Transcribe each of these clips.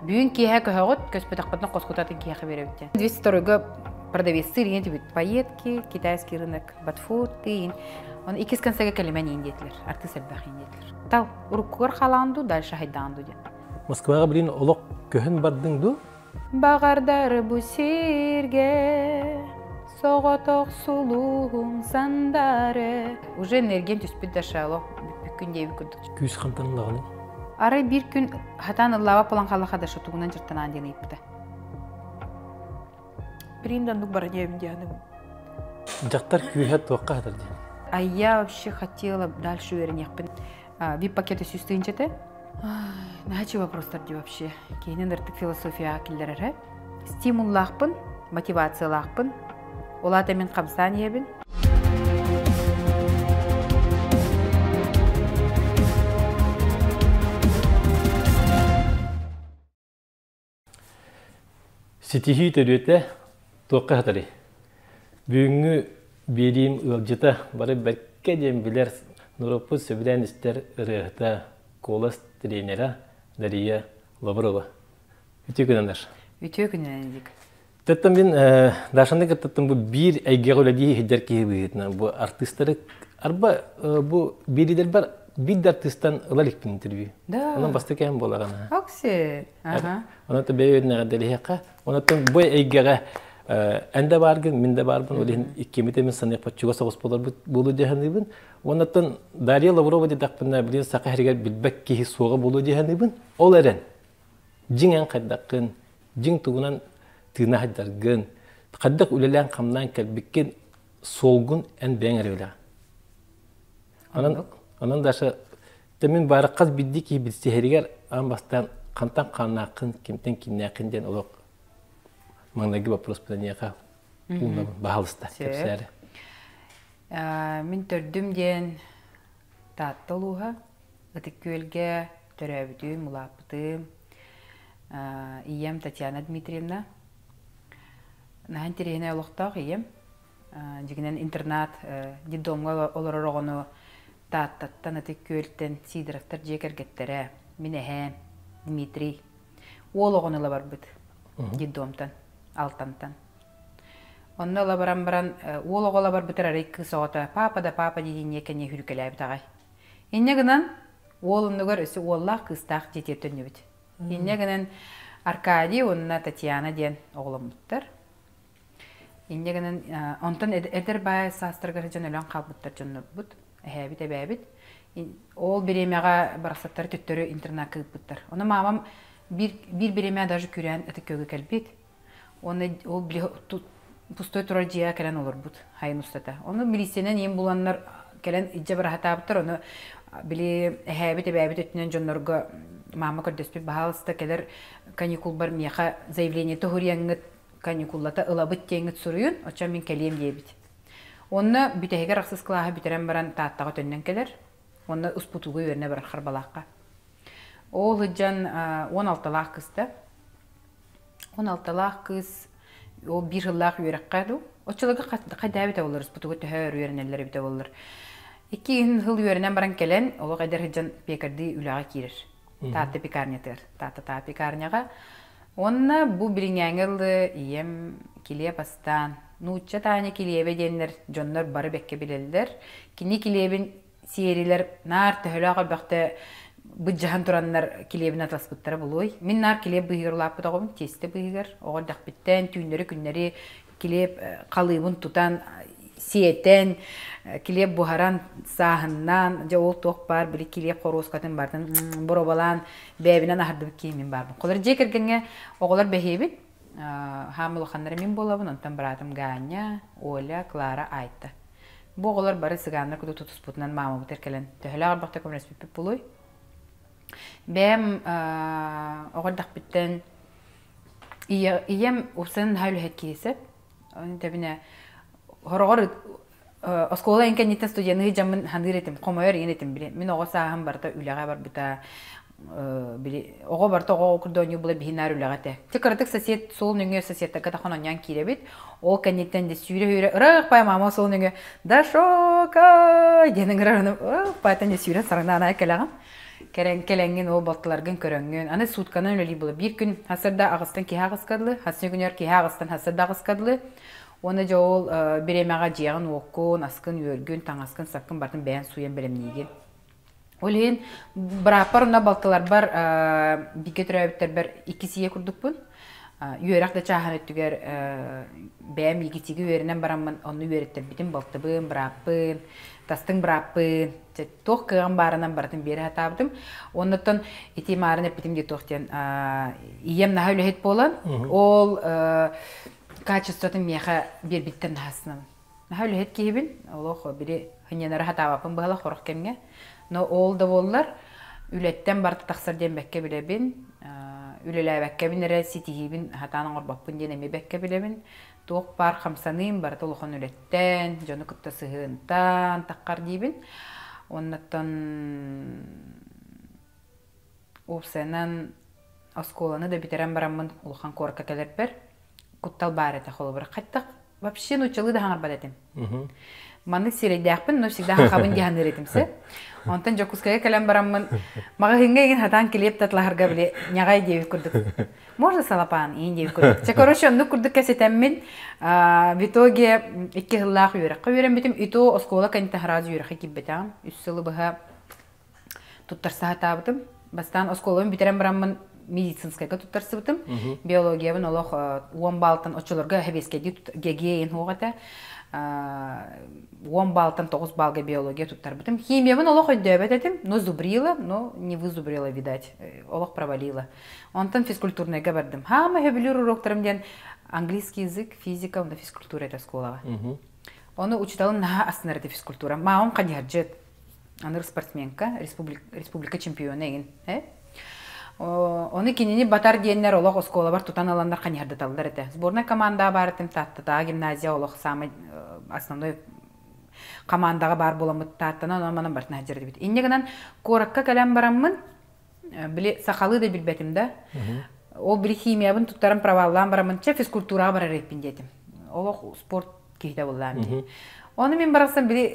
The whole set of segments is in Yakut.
Бүгүн киэһэ көһөҕүт, көспөтөххүтүнэ хоскутатын киэхэ биэрэбит диэн. 202-га продавец сыр иин Поедки, китайский рынок, Батфуд, иин. Оны иккис концерге кэлимэн иин диэтилэр. Артыыс элбэх иин диэтилэр. Тал, уруккугар халаан ду, дальше хайдаан ду диэн. Москваҕа билин олох көһөн бардыҥ ду? Баҕардар бу сиргэ соҕотох сулуһум сандары. Уже энергиям түспүт да шало бүппүккүн диэбит курдук. Күүс хантан ылаҕыный? Арай биир күн хатаан ыллаабат буолан хааллаха да тугунан дьарыктанаан диэн ыйыппыта. Билин да оннук бара диэбин диэхиним. Дьахтар күүһэ туохха хатар диэн? А я вообще хотела дальше үөрэниэхпин. Вип-пакеты сүүс тыһыынча Наһаа вопростар дии вообще. Киһини ыныртык философияҕа киллэрэр Стимуллаахпын, мотивациялаахпын. Ол аата мин хамсаан иһэбин. Ситиһии төрүөтэ туохха сытарый? Бүгүҥҥү биэриим ыалдьыта бары бэркэ диэн билэр, норуоппут сөбүлээн истэр ырыаһыта, куолас тренерэ Дария Лаврова. Үтүө күнүнэн. Үтүө күнүнэн Эдик. Тэттэн мин Дашаны кыттаттым бу биир эйгэҕэ үлэлии сылдьар киһи быһыытынан бу артыыстары арба бу биэриилэрбэр биир да артыыстан ыла иликпин интервью. Да. Онон бастакы кэм буолар Окси. Ага. Онон бэйэ дэлиһиэххэ. Онон бу эйгэҕэ эн да бааргын, мин да баарбын, ол иһин иккимит эмин саныахпат чугас соҕус буоларбыт буолуо дии саныыбын. Онон Дарья Лаврова диэтэхпинэ, билигин саха сиригэр билбэт киһи суоҕа буолуо дии саныыбын. Ол эрэн дьиҥ эн хайдаххын, дьиҥ тугунан тыына сылдьаргын, хайдах үлэлээн-хамнаан кэлбиккин суолгун эн бэйэҥ эрэ билэҕин. Онон, онон даже мин баары хас биирдии киһи билсиһэригэр аан бастаан хантан хааннааххын, кимтэн кимнээххин диэн олох маҥнайгы вопроспун эйиэхэ уунабын, баһаалыста, кэпсээри. Мин төрдүм диэн Таатта улууһа, Ытык Күөлгэ төрөөбүтүм, улааппытым. Ийэм Татьяна Дмитриевна. Наһаа интэриэһинэй олохтоох ийэм. Дьиҥинэн интернат детдомҥа олорор оҕону Тааттаттан, Ытык Күөлтэн Сидоровтар дьиэ кэргэттэрэ, мин эһээм Дмитрий уол оҕону ыла барбыт детдомтан, Алтантан. Онно ыла баран баран уол оҕо ыла барбытар арай кыыс оҕото папа да папа дии кэннэ хүрүкэлээбит аҕай. Инньэ гынан уол оннугар өссө уоллаах кыыстаах дьиэтигэр төннүбүт. Инньэ гынан Аркадий уонна Татьяна диэн оҕоломмуттар. Инньэ гынан онтон эдэр баай саастарыгар сылдьан өлөн хаалбыттар дьоннорбут, эһээбит, эбээбит. Ол бириэмэҕэ барахсаттары төттөрү интернакка ыыппыттар. Ону маамам биир, биир бириэмэ даже күрээн Ытык Күөлгэ кэлбит. Уонна ол били пустой турар дьиэҕэ кэлэн олорбут хайын устата. Ону милициянан иин буланнар кэлэн илдьэ быраһатаабыттар. Ону били эһээбит, эбээбит өттүнэн дьоннорго маама көрдөспүт баһаалыста кэлэр каникулбар миэхэ заявление тоһуруйаҥҥыт каникуллата ылабыт диэҥҥит суруйун, оччо мин кэлиэм диэбит. Онно бүтэһигэр ахсыс кылааһы бүтэрэн баран Тааттаҕа төннөн кэлэр. Онно успутууга үөрэнэ барар Харбалаахха. Ол сылдьан 16-лаах кыста. 16-лаах кыыс ол биир сыллаах үөрэххэ дуу оччолорго хайдаа эбитэ буоллар успутуга төһө өр үөрэнэллэр эбитэ буоллар. Икки сыл үөрэнэн баран кэлэн олох эдэр сылдьан пекардыы үлэҕэ киирэр. Таатта пекарнятыгар. Таатта таа пекарняҕа. Уонна бу билиҥээҥи ылы ийэм килиэп астаан, нуучча Таня килиэбэ диэннэр дьоннор бары бэккэ билэллэр. Кини килиэбин сиэрилэр наар төһөлөөх элбэхтэ быдьаһан тураннар килиэбин атаспыттара булуой. Мин наар килиэп быыһыгар улааппыт оҕобун, тиэстэ быыһыгар. Оҕо эрдэхпиттэн түүннэри-күннэри килиэп халыыбын тутан сиэтэн, килиэп буһаран, сааһыннаан, дьэ ол туох баар били килиэп хоруоскатын барытын боруобалаан бэйэбинэн аһардыбыт киһи мин баарбын. Холор дьиэ кэргэҥҥэ оҕолор бэһиэбит. Хаам улаханнара мин буолабын, онтон быраатым Ганя, Оля, Клара, Айта. Бу оҕолор бары сыгааннар курдук тутуспутунан маамабытыгар кэлэн төһөлөөх арбахта көмөлөспүппүт буолуой? Бэйэм оҕо эрдэхпиттэн ийэм уопсайынан наһаа үлэһит киһи сөп. Оны тэбинэ хороҕор оскуола эн кэнниттэн студенныһы дьаммын ханыыр этим, хомойор иэн этим били. Мин оҕо сааһым барыта үлэҕэ барбыта. Били оҕо барыта оҕо курдук оонньуу була биһи наар үлэҕэ этэ. Ти кыратык сосед суол нөҥүө соседтарга тахан оонньоон киирэбит. Ол кэнниттэн де сүүрэ-сүүрэ ыраах пай мама суол нөҥүө Дашока диэн ыҥырар ыраах пайтан де сүүрэн сарынаан кэлэҕин. Кэрэн кэлэҥҥин ол балтыларгын көрөҥҥүн, аны сутканан үлэлиир буола. Биир күн хасырда аҕыстан киһи аҕыска дылы, хасыҥ күнүгэр киһи аҕыстан хасырда аҕыска дылы. Уонна дьэ ол бириэмэҕэ дьиэҕин-уоккун, аскын-үөргүн, таҥаскын-сапкын барытын бэйэҥ сууйан бэлэмниигин. Ол иһин бырааппар уонна балтыларбар бииргэ төрөөбүттэрбэр иккис ийэ курдукпун. Үөрэх да чааһын өттүгэр бэйэм ИГТ-гэ үөрэнэн бараммын онно үөрэттэрбитим балтыбын, бырааппын, тастыҥ бырааппын, туох кыаҕым баарынан барытын биэрэ сатаабытым. Оннуттан ити маарын эппитим дии туох диэн ийэм наһаа үлэһит буолан, ол качествотын миэхэ биэрбиттэн наһаа астынабын. Наһаа үлэһит киһибин, олох били сынньанары сатаабаппын быһала хорох кэмҥэ. Но ол да буоллар, үлэттэн барыта тахсар диэн бэккэ билэбин. Үлэлээбэккэбин эрэ ситиһиибин сатаан оҥорбоппун диэн эмиэ бэккэ билэбин. Туох баар хамсаныым барыта улахан үлэттэн, дьону кытта сыһыантан таххар диибин. Оннуттан уопсайынан оскуоланы да бүтэрэн бараммын улахан куоракка кэлэрбэр куттал баар этэ холобура хайдах вообще нууччалыы да хаҥарбат этим. Маннык сирэйдээхпин, но всегда хахабын дии саныыр этим сөп. Онтон Дьокуускайга кэлэн бараммын маҕаһыыҥҥа игин хатаан килиэп татлаһарга били ньаҕай диэбит курдук. Можно салапаан иин диэбит курдук. Чэ, короче, оннук курдук кэсэтэммин в итоге икки сыллаах үөрэххэ үөрэммитим. И то оскуола кэнниттэн сразу үөрэххэ киирбэтэҕим. Үс сылы быһа туттарса сатаабытым. Бастаан оскуолабын бүтэрэн бараммын медицинскайга туттарсыбытым. Биологиябын олох уон баалтан оччолорго сэбиэскэйдии ГГИ суох этэ. Уон баалтан тоҕус баалга биология туттарбытым. Химиябын олох өйдөөбөт этим, но зубрила, но не вызубрила, видать. Олох провалила. Онтон физкультурнайга бардым. Хаама сөбүлүүр уроктарым диэн английский язык, физика, уонна физкультура этэ оскуолаҕа. Ону учууталым наһаа астынар этэ физкультура. Маам ханьыһардьыт. Аныр спортсменка, республика чемпиона игин. Ону кинини батар диэннэр олох оскуолабар тутан ыланнар ханьыһардаталлар этэ. Сборная командаҕа баар этим Тааттатааҕы гимназия олох самый основной командаҕа баар буоламмыт Тааттанан онон манан барытын сылдьар этибит. Инньэ гынан куоракка кэлэн бараммын били сахалыы да билбэтим да. Ол били химиябын туттаран проваллаан бараммын чэ физкультураҕа барар эбиппин диэтим. Олох спорт киһитэ буоллаам дии. Ону мин барахсан били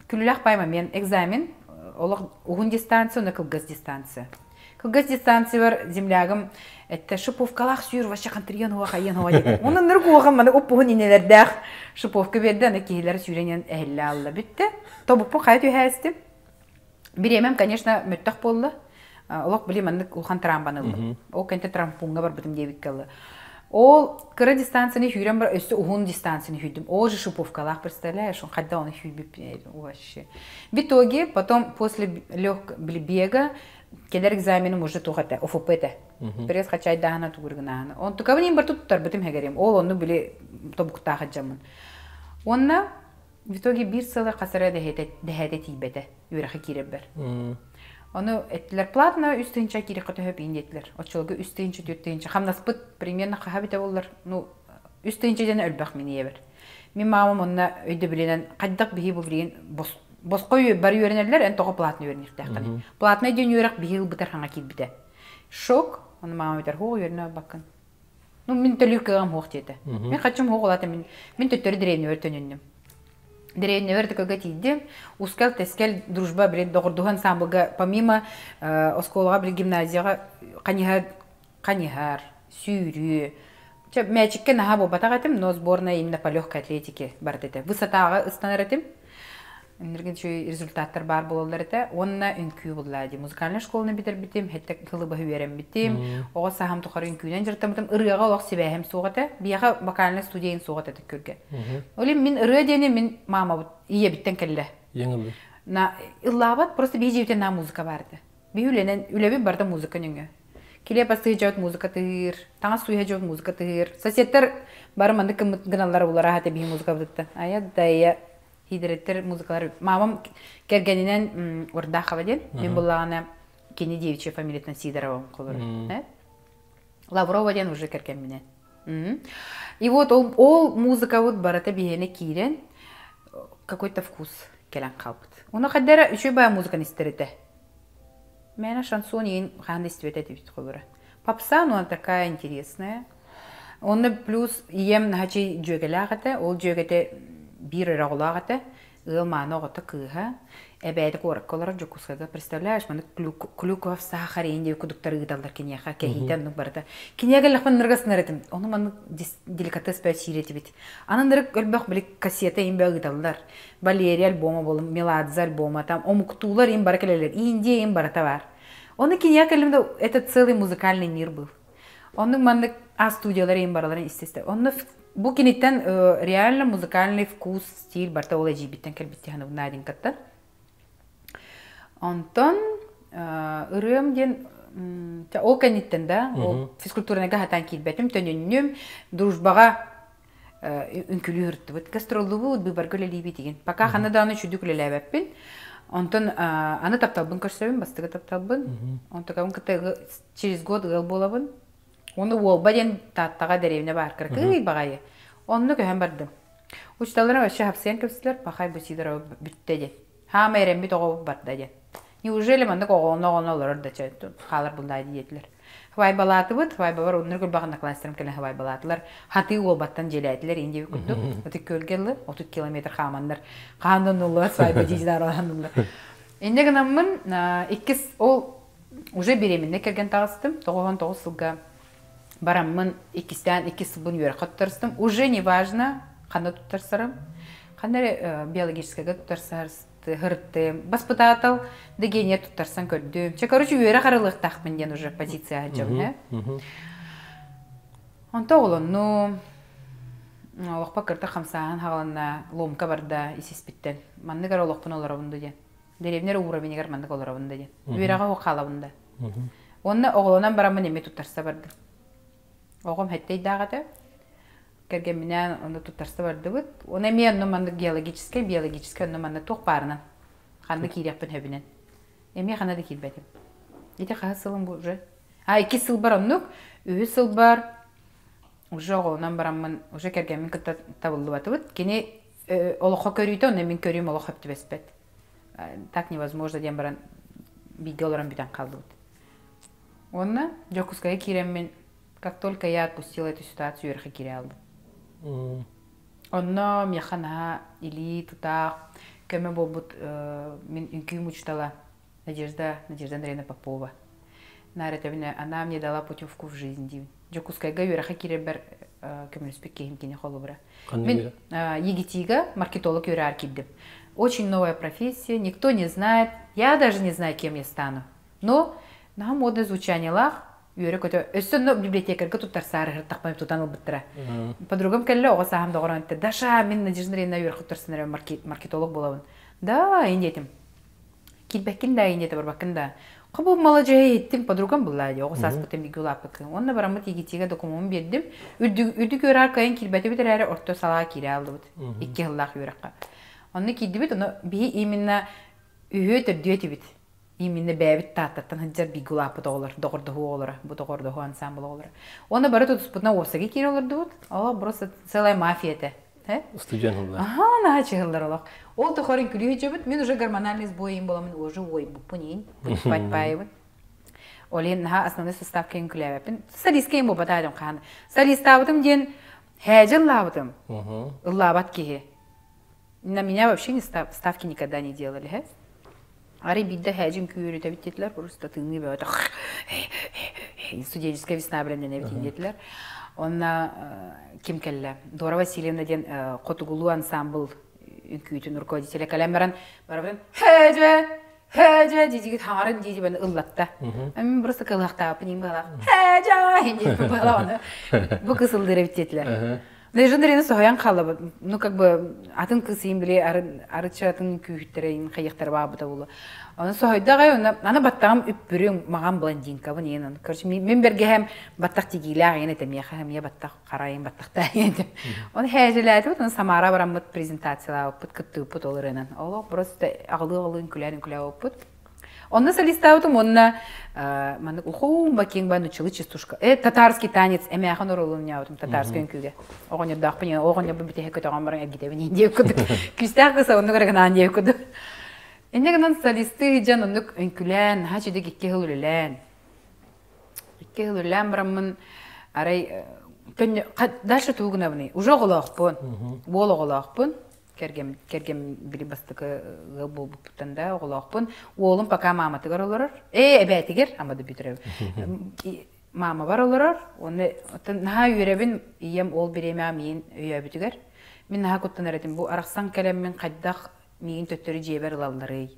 күлүлээх пай момент экзамен олох уһун дистанция уонна кылгас дистанция. Кылгас дистанциябар землягым этте шиповкалаах сүүр вообще хантырыйан уох айан уох диэн. Онон нырык уоҕам маны уппуһун инелердээх шиповка биэрдэ аны киһилэр сүүрэн эһиллэ алла бүттэ. Тобукпун хайа түһээстим. Бириэмэм, конечно, мөттөх буолла. Олох били маннык улахан трамбаны ыллым. Ол кэнтэ трампуҥҥа барбытым диэбиккэ ылла. Ол кыра дистанцияны сүүрэн бар өссө уһун дистанцияны сүүрдүм. Ол же шиповкалаах, представляешь, он хотя он сүүрбүп вообще. В итоге, потом после лег бега, кэлэр экзаменым уже туох этэ, ОФП этэ. Пресс хачайдааһына тугургынаһына. Он тукабын им бар туттарбытым хэгэрим. Ол онну били тобуктаах дьаммын. Онна В итоге биир сылы хас эрэ дэһээтэ тиийбэтэ үөрэххэ киирэрбэр. Ону эттилэр платно үс тыһыынча киириэххэ төһө биин диэтилэр. Оччолорго үс тыһыынча, түөрт тыһыынча. Хамнаспыт примерно хаһа бүтэ буоллар, ну үс тыһыынча диэн өлбөх мин ийэбэр. Мин маамам онно өйдөбүлүнэн хайдах биһи бу билигин босхо бары үөрэнэллэр, эн тоҕо платно үөрэниэхтээххиний? Платнай диэн үөрэх биһи ылбытар хаҥа киирбитэ. Шок, ону маамам этэр, һуох үөрэнэ барбаккын. Ну, мин төлүүр кыаҕым суох диэтэ. Мин хаччым суох улаата мин мин төттөрү дэриэбинэбэр төнүннүм. Дэриэбинэбэр ТК-га тиийдим. Ускэл-тэскэл дружба били доҕордуһу ансамблга помимо оскуолаҕа били гимназияҕа ханьыһар ханьыһар, сүүрүү. Чэ, мээчиккэ наһаа буолбатах этим, но сборная именно по легкой атлетике барыт этэ. Высотаҕа ыстанар этим. Инниргин үчүгэй результаттар баар буолаллар этэ. Уонна үҥкүү буллаа дии. Музыкальнай школаны бүтэрбитим, хэттэ сылы быһа үөрэммитим. Оҕо сааһым тухары үҥкүүнэн дьарыктаммытым. Ырыаҕа олох сибээһим суох этэ. Биһиэхэ вокальнай студия суох этэ Төккүргэ. Ол иһин мин ырыа диэни мин маамабыт ийэбиттэн кэллэ. Ийэҥ ыллыыр. На ыллаабат, просто биһи дьиэбитин на музыка баар этэ. Биһи үлэнэн, үлэбит барыта музыка нөҥүө. Килиэп астыы дьоот музыка тыһыыр, таҥас сууйа дьоот музыка тыһыыр. Соседтар бары маннык гыналлар улара этэ биһи музыкабытыттан. Айа да Хиидэрэттэр музыкалар мамам кэргэнинэн Урдахова диэн мин буллаҕына кини девичья фамилиятынан Сидорова холоро Лаврова диэн уже кэргэмминэн и вот ол, ол музыкабыт барыта биһиэнэ киирэн какой-то вкус кэлэн хаалбыт ону хайдара үчүгэй баҕа музыканы истэр этэ мээнэ шансон иин хаһан да истибэт этибит холоро попса но она такая интересная Онно плюс ийэм наһачый дьүөгэлээх этэ. Ол дьүөгэтэ биир эрэ оҕолоох этэ. Ыал мааны оҕото кыыһа, эбээтэ куоракка олорор Дьокуускайга, представляешь, маны Клюков саахар иин диэки кудуктар ыыталлар киниэхэ, кэһиитэ оннук барыта. Киниэхэ кэллэхпин ынырыга сынар этим. Ону маннык деликатес бөт сиир этибит. Аны ынырык өлбөх били кассета иин бө ыыталлар. Валерия альбома болум, Меладзе альбома, там омуктуулар иин бары кэлэлэр, Индия иин барыта бар. Ону киниэхэ кэллим да это целый музыкальный мир был. Оннук маннык а студиялар иин бараларын истэ Онно бу киниттэн реально музыкальный вкус, стиль барта ол эдьиийбиттэн кэлбит тиһаныбын Наденькаттан. Онтон ырыам диэн ол кэнниттэн да, ол физкультурныйга хатаан киирбэтим, төнүннүм, дружбаҕа үҥкүлүү ырыттыбыт. Гастроллубут, быыбарга үлэлиибит игин. Пока ханна даҕаны үчүгдүк үлэлээбэппин. Онтон аны тапталбын көрсөбүн, бастакы тапталбын. Онтукабын кытта через год ыал буолабын. Уонна Уолба диэн Тааттаҕа дэриэбинэ баар кыракый баҕайы. Онно көһөн бардым. Учууталларым вообще хапсыйан кэпсэтилэр, пахай бу Сидорова бүттэ диэн. Хаама эрэммит оҕо барда диэн. Неужели маннык оҕону оҕону олорор да чэ хаалар буллаа диэтилэр. Хвайбалаатыбыт, хвайбабар оннук элбэх однокласстарым кэлэн хвайбалаатылар. Хатыы Уолбаттан дьиэлээтилэр индиэби курдук. Ытык күөлгэ ылы, 30 километр хааманнар. Хаандан ыллылар, свайба дьиэлэр аһаныллар. Инньэ гынаммын, иккис ол уже беременна кэргэн таҕыстым. 99 сылга бараммын иккистээн иккис сылбын үөрэххэ туттарыстым. Уже неважно ханна туттарсарым. Ханна эрэ биологическайга туттарсар һырыттым. Баспытаатал да гения туттарсан көрдүм. Чэ, короче, үөрэх арылыахтаахпын диэн уже позиция сылдьабын, э. Онто оҕолоннум. Олохпо кырта хамсааһын хаҕаланна, ломка барда исиспиттэн. Маннык эрэ олохпун олоробун да диэн. Дэриэбинэ эрэ уровенигар маннык олоробун да диэн. Үөрэҕэ оһох хаалабын да. Уонна оҕолонон бараммын эмиэ туттарса бардым. Оҕом хэттейдаах этэ. Кэргэмминээн онно туттарса бардыбыт. Оны эмиэ онно маннык геологическай, биологическай онно маннык туох баарынан. Ханна киириэхпин сөбүнэн. Эмиэ ханна да киирбэтим. Ити хаһыс сылым бу уже? А, иккис сылбар оннук. Үһүс сылбар уже оҕолонон бараммын, уже кэргэммин кытта табыллыбатыбыт. Кини олоххо көрүүтэ, онно мин көрүүм олох хөп түбэспэт. Так невозможно диэн баран бииргэ олорон бүтэн хааллыбыт. Уонна Дьокуускайга киирэммин, как только я отпустила эту ситуацию, үөрэххэ киирэ алдым. Онно миэхэ наһаа илии тутаах көмө буолбут мин үҥкүүм учуутала Надежда, Надежда Андреевна Попова. Наар этэбинэ, она мне дала путевку в жизнь диибин. Дьокуускайга үөрэххэ киирэрбэр көмөлөспүт киһим кини холобура. Мин ЕГТИга маркетолог үөрэҕэр киирдим. Очень новая профессия, никто не знает, я даже не знаю, кем я стану. Но наһаа модное звучаниелаах үөрэ-көтө өссө онно библиотекарга туттарсаары сырыттахпына тутан ылбыттара. Подругам кэллэ оҕо сааһым доҕорон эттэ, Даша, мин Надежда Андреевна үөрэххэ туттарсан эрэ маркетолог буолабын. Да, ин диэтим. Киирбэккин да, ин диэтэ барбаккын да. Хобу маладьыһы иһиттим, подругам булла дии, оҕо сааспыттан бииргэ улааппыккын. Уонна бараммыт ЕГТИга докумуомун биэрдим. Үрдүк, үрдүк үөрэҕэр кыайан киирбэтибит эрээри орто салаа киирэ алдыбыт. Икки сыллаах үөрэххэ. Онно киирдибит, ону биһи именно үһүө төрдүө этибит. Именно бэйэбит Тааттаттан сылдьар бииргэ улааппыт оҕолор, доҕордоһуу оҕолоро, бу доҕордоһуу ансаамбыл оҕолоро. Уонна бары тутуспутунан уопсайга киирэ олордубут. Олох просто целая мафия этэ. Студент ылла. Аха, наһаа чыһыллар олох. Ол тухары үҥкүлүү сылдьабыт. Мин уже гормональный сбой им буоламмын уже уойбуппун иин, патпаайбын. Ол иһин наһаа основной составка үҥкүлээбэппин. Солистка им буолбатаадым хаһан. Солистаабытым диэн һээдьэ ыллаабытым. Ыллаабат киһи. На меня вообще не ставки никогда не делали, he? Арай биирдэ һээдьин күүрүтэбит диэтилэр, просто тыыныы бөҕөтө студенческая весна бэлэмнэнэбит диэтилэр. Онно ким кэллэ? Дора Васильевна диэн хотугулуу ансамбл үҥкүүтүн руководителя кэлэн баран барабын һээдьэ һээдьэ дии хаҥарын дии дии ыллатта. Мен просто кылыахтаабыппын иин быһалаах һээдьэ диэппин быһалаах ону бу кыс ыллыыр эбит диэтилэр. Лежендарины соһуйан хааллыбыт. Ну, как бы, атын кыс иин били арыча атын күүһүттэрэ иин хайыахтара баабыта буолуо. Оны соһуйда аҕай, оны аны баттаҕым үппүрүҥ, маҕан блондинкабын иин. Оны, короче, мин бэргэһэм баттах тигиилээх иин этэ, миэхэ эмиэ баттах хара иин баттахтаах иин этэ. Оны һээдьэлээтибит, оны Самара бараммыт презентациялаабыппыт, кыттыыппыт ол ырыанан. Олох просто аҕылыы-аҕылыы үҥкүлээн үҥкүлээбиппит. Онно солистаабытым уонна маннык ухуум бакиҥ ба нуччалыы частушка. Татарский танец эмээхэн оруолун татарский үҥкүүгэ. Оҕонньордоохпун оҕонньорбун бүтэһик көтөҕөн баран эргитэбин диэбит курдук. Күүстээх кыыс оннук эрэ гынаан диэбит курдук. Инньэ гынан солистыы дьон оннук үҥкүлээн, наһаа үчүгэй икки сыл үлэлээн. Икки сыл үлэлээн бараммын арай дальше тугу гынабыный? Уже оҕолоохпун. Уол оҕолоохпун. Кэргэм, кэргэм били бастакы ыал буолбуппуттан да оҕолоохпун. Уолум пока мааматыгар олорор. Ээ, эбээтигэр, ама да бүтүрэ. Маамабар олорор. Уонна оттон наһаа үөрэбин, ийэм ол бириэмэҕэ миин өйөөбүтүгэр. Мин наһаа куттанар этим. Бу арахсан кэлэммин хайдах миигин төттөрү дьиэбэр ылалларый?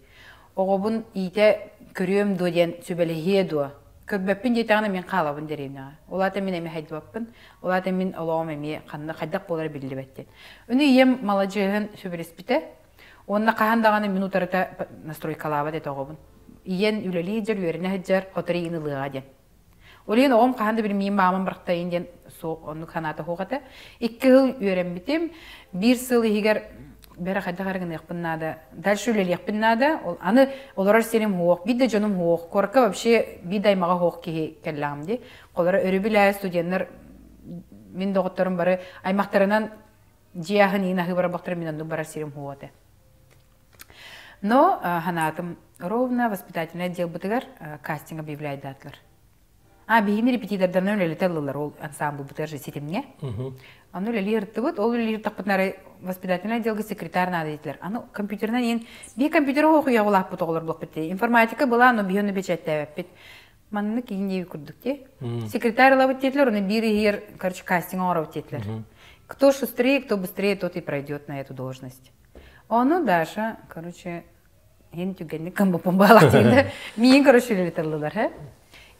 Оҕобун иитэ көрүөм дуо диэн сүбэлэһиэ дуо? Көрбөппүн диэтэҕинэ мин хаалабын дэриэбинэҕэ. Ол аата мин эмиэ хайдыбаппын. Ол аата мин олоҕум эмиэ ханна хайдах буолара биллибэт диэн. Ону ийэм маладьыаһын сүбэлэспитэ. Уонна хаһан даҕаны мин утарыта настройкалаабат этэ оҕобун. Ийэн үлэлии сылдьар, үөрэнэ сылдьар, хотор иин ылыаҕа диэн. Ол иһин оҕом хаһан да билимиин маамам бырахтайын диэн суох оннук санаата суох этэ. Икки сыл үөрэммитим. Биир сыл иһигэр бэрэ хайдах эрэ гыныахпын наада. Дальше үлэлиэхпин наада. Ол аны олорор сирим суох, биир да дьонум суох. Куоракка вообще биир да аймаҕа суох киһи кэллэҕим дии. Холоро өрөбүл аайы студеннар мин доҕотторум бары аймахтарынан дьиэ аһын иин аһыы барар мин оннук барар сирим суох этэ. Но ханаатым ровно воспитательный отделбытыгар кастинг объявляйдаатылар. А биһини репетитордарынан үлэлэтэ ыллылар ол ансамблбытыгар же ситимҥэ. Аны үлэлии ырыттыбыт, ол үлэлии ырыттахпытына воспитательный отделга секретарь надо диэтилэр. Аны компьютерынан иин биһи компьютер оһох улааппыт оҕолор буолпут дии. Информатика была, но биһи ону бэчээттээбэппит. Маннык иин диэби курдук дии. Секретарь ылабыт диэтилэр, оны биир иһигэр, короче, кастинг оҥоробут диэтилэр. Кто шустрее, кто быстрее, тот и пройдет на эту должность. Ону Даша, короче, иһин түгэнник гыммыппын баалах диэн миин короче үлэлэтэллилэр һэ.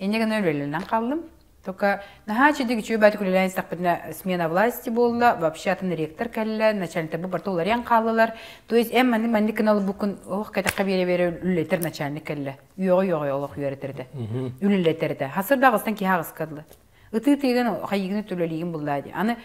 Инньэ гынан үлэлэнэн хааллым. Только наһаа чэдик үчүгэй баатык үлэлээн истэхпитинэ смена власти буолла, вообще атын ректор кэллэ, начальниктарбыт барыта уларыйан хааллылар. То есть эн маннык маннык гына ылбыккын ох кэтэххэ биэрэ-биэрэ үлэлэтэр начальник кэллэ. Үөҕэ-үөҕэ олох үөрэтэр этэ. Үлэлэтэр этэ. Хасыр да аҕыстан киһи аҕыска дылы. Ытыы-тыыгын хайыгын төлөлиигин буллаа дии. Аны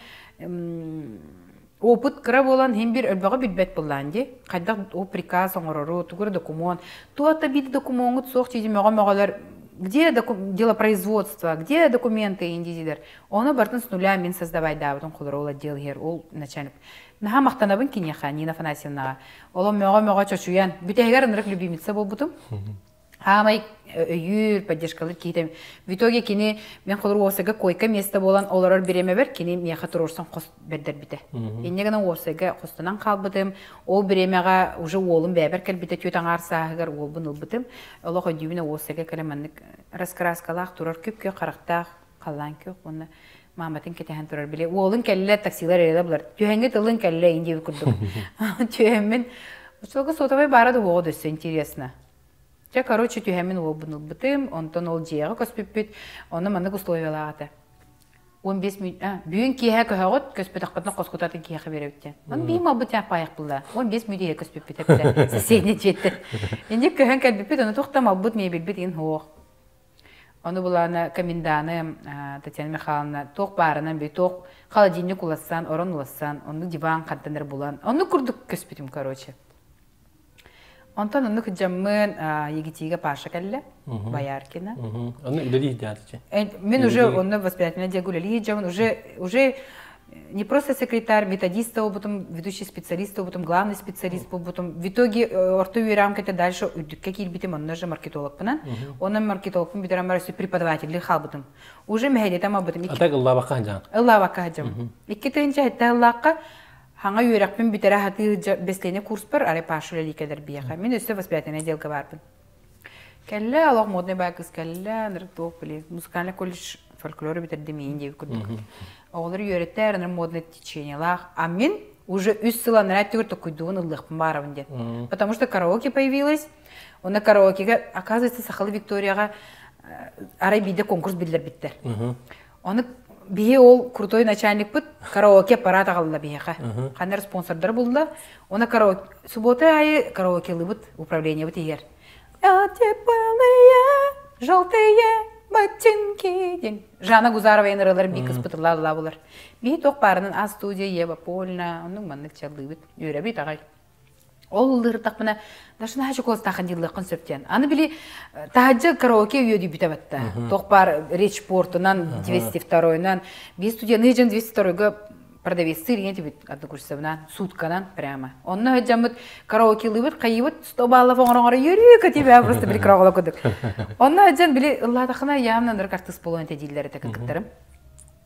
опыт кыра буолан иһин биир өлбөҕү билбэт буллаан дии. Хайдах ол приказ оҥорору, тугу эрэ докумуон. Туох да биир докумуоҥҥут суох дии мөҕө-мөҕөлөр где делопроизводство, где документы индизилер. Ону бартын с нуля мин создавайдаабытын холоро ол отдел иһэр ол начальник. Наһаа махтанабын киниэхэ Нина Афанасьевнаҕа. Оло мөҕө-мөҕө чочуйан, бүтэһигэр ынырык любимица буолбутум. Аамай өйүүр, поддержкалыыр киһитэ. В итоге кини мен холор уопсайга койка место буолан олорор бириэмэбэр кини миэхэ туруорсан хос бэрдэрбитэ. Инньэ гынан уопсайга хостонон хаалбытым. Ол бириэмэҕэ уже уолум бэйэбэр кэлбитэ түөрт аҥаар сааһыгар уолбун ылбытым. Олох өйдүүбүн уопсайга кэлэн маннык раскраскалаах турар күп-күөх харахтаах халлаан күөх уонна мааматын кэтэһэн турар били уолун кэллэ таксилар эрэлэ булар түһэҥҥи тылын кэллэ индиэбит курдук түһэммин оччолорго сотовай баара да уоҕа өссө интересно. Чэ, короче, түһэммин уолбун ылбытым, онтон ол дьиэҕэ көспүппүт, онно маннык условиялаах этэ. 15 мүнүүт, бүгүн киэһэ көһөҕүт, көспөтөххүтүнэ хоскутатын киэһэ биэрэбит диэн. Ону биир малбыт паайах булла. 15 мүнүүт иһэ көспүппүт эбитэ. Соседний дьиэттэн. Инник көһөн кэлбиппит, ону туох да малбыт, мебельбит иин суох. Ону булаана коменданы Татьяна Михайловна туох баарынан би туох холодильник улассан, орон улассан, оннук диван хантан булан, оннук курдук көспүтүм, короче. Онтон оннук дьаммын ЕГТИга Паша кэллэ, Бояркина. Ону үлэлии дьаатычы. Мен уже онно воспитательный отделга үлэлии дьаммын, уже уже не просто секретарь, методист буолбутум, ведущий специалист буолбутум, главный специалист буолбутум. В итоге орто үөрэҕим кэтэ дальше үрдүккэ киирбитим, онно же маркетологпынан. Онон маркетологпын бүтэрэн баран преподавателли хаалбытым. Уже мэһэйдэтэ албытым. А так ыллаабакка сылдьаҕын? Ыллаабакка сылдьабын. Икки тыһыынча сэттэ ыллаахха Хаҥа үөрэхпин бүтэрэ сатыы бэстиэнэ курспар арай Паша үлэлии кэлэр биһиэхэ. Мин өссө воспитательнай отделга баарбын. Кэллэ, олох модный баай кыыс кэллэ, ынырык туох били, музыкальный колледж фольклору бүтэрдим иин диэбит курдук. Оҕолор үөрэттэр, ынырык модный течениелаах. А мин уже үс сыл анараа өттүгэр токуйдугун ыллыахпын баарабын диэн. Потому что караоке появилась. Онно караокега, оказывается, Сахалы Викторияҕа арай биирдэ конкурс биллэрбиттэр. Ону биһи ол крутой начальникпыт караоке аппарат аҕалла биһиэхэ. Ханна эрэ спонсордар булла. Оны караоке суббота аайы караокелыбыт управлениебыт иһэр. А теплые желтые ботинки диэн Жанна Гузарова ырыаларын бии кыспыт ылла булар. Биһи туох баарынан А студия Ева Польна оннук маннык чаллыыбыт. Үөрэбит аҕай. Ол ыллыыртахпына даже наһаа чокуоластааххын дииллэххин сөп диэн. Аны били таһырдьа караоке үөдүйбүтэ батта. Туох баар речь портунан 202-ойунан биир студияны дьон 202-га продавецтыыр ийэ тибит однокурсовынан сутканан прямо. Онно сылдьаммыт караокелыыбыт хайыыбыт 100 баллов оҥороҥоро үөрүү көтүбэ просто били кыра курдук. Онно сылдьан били ыллаатаххына явно ынырык артыыс буолуон этэ дииллэр этэ кыргыттарым.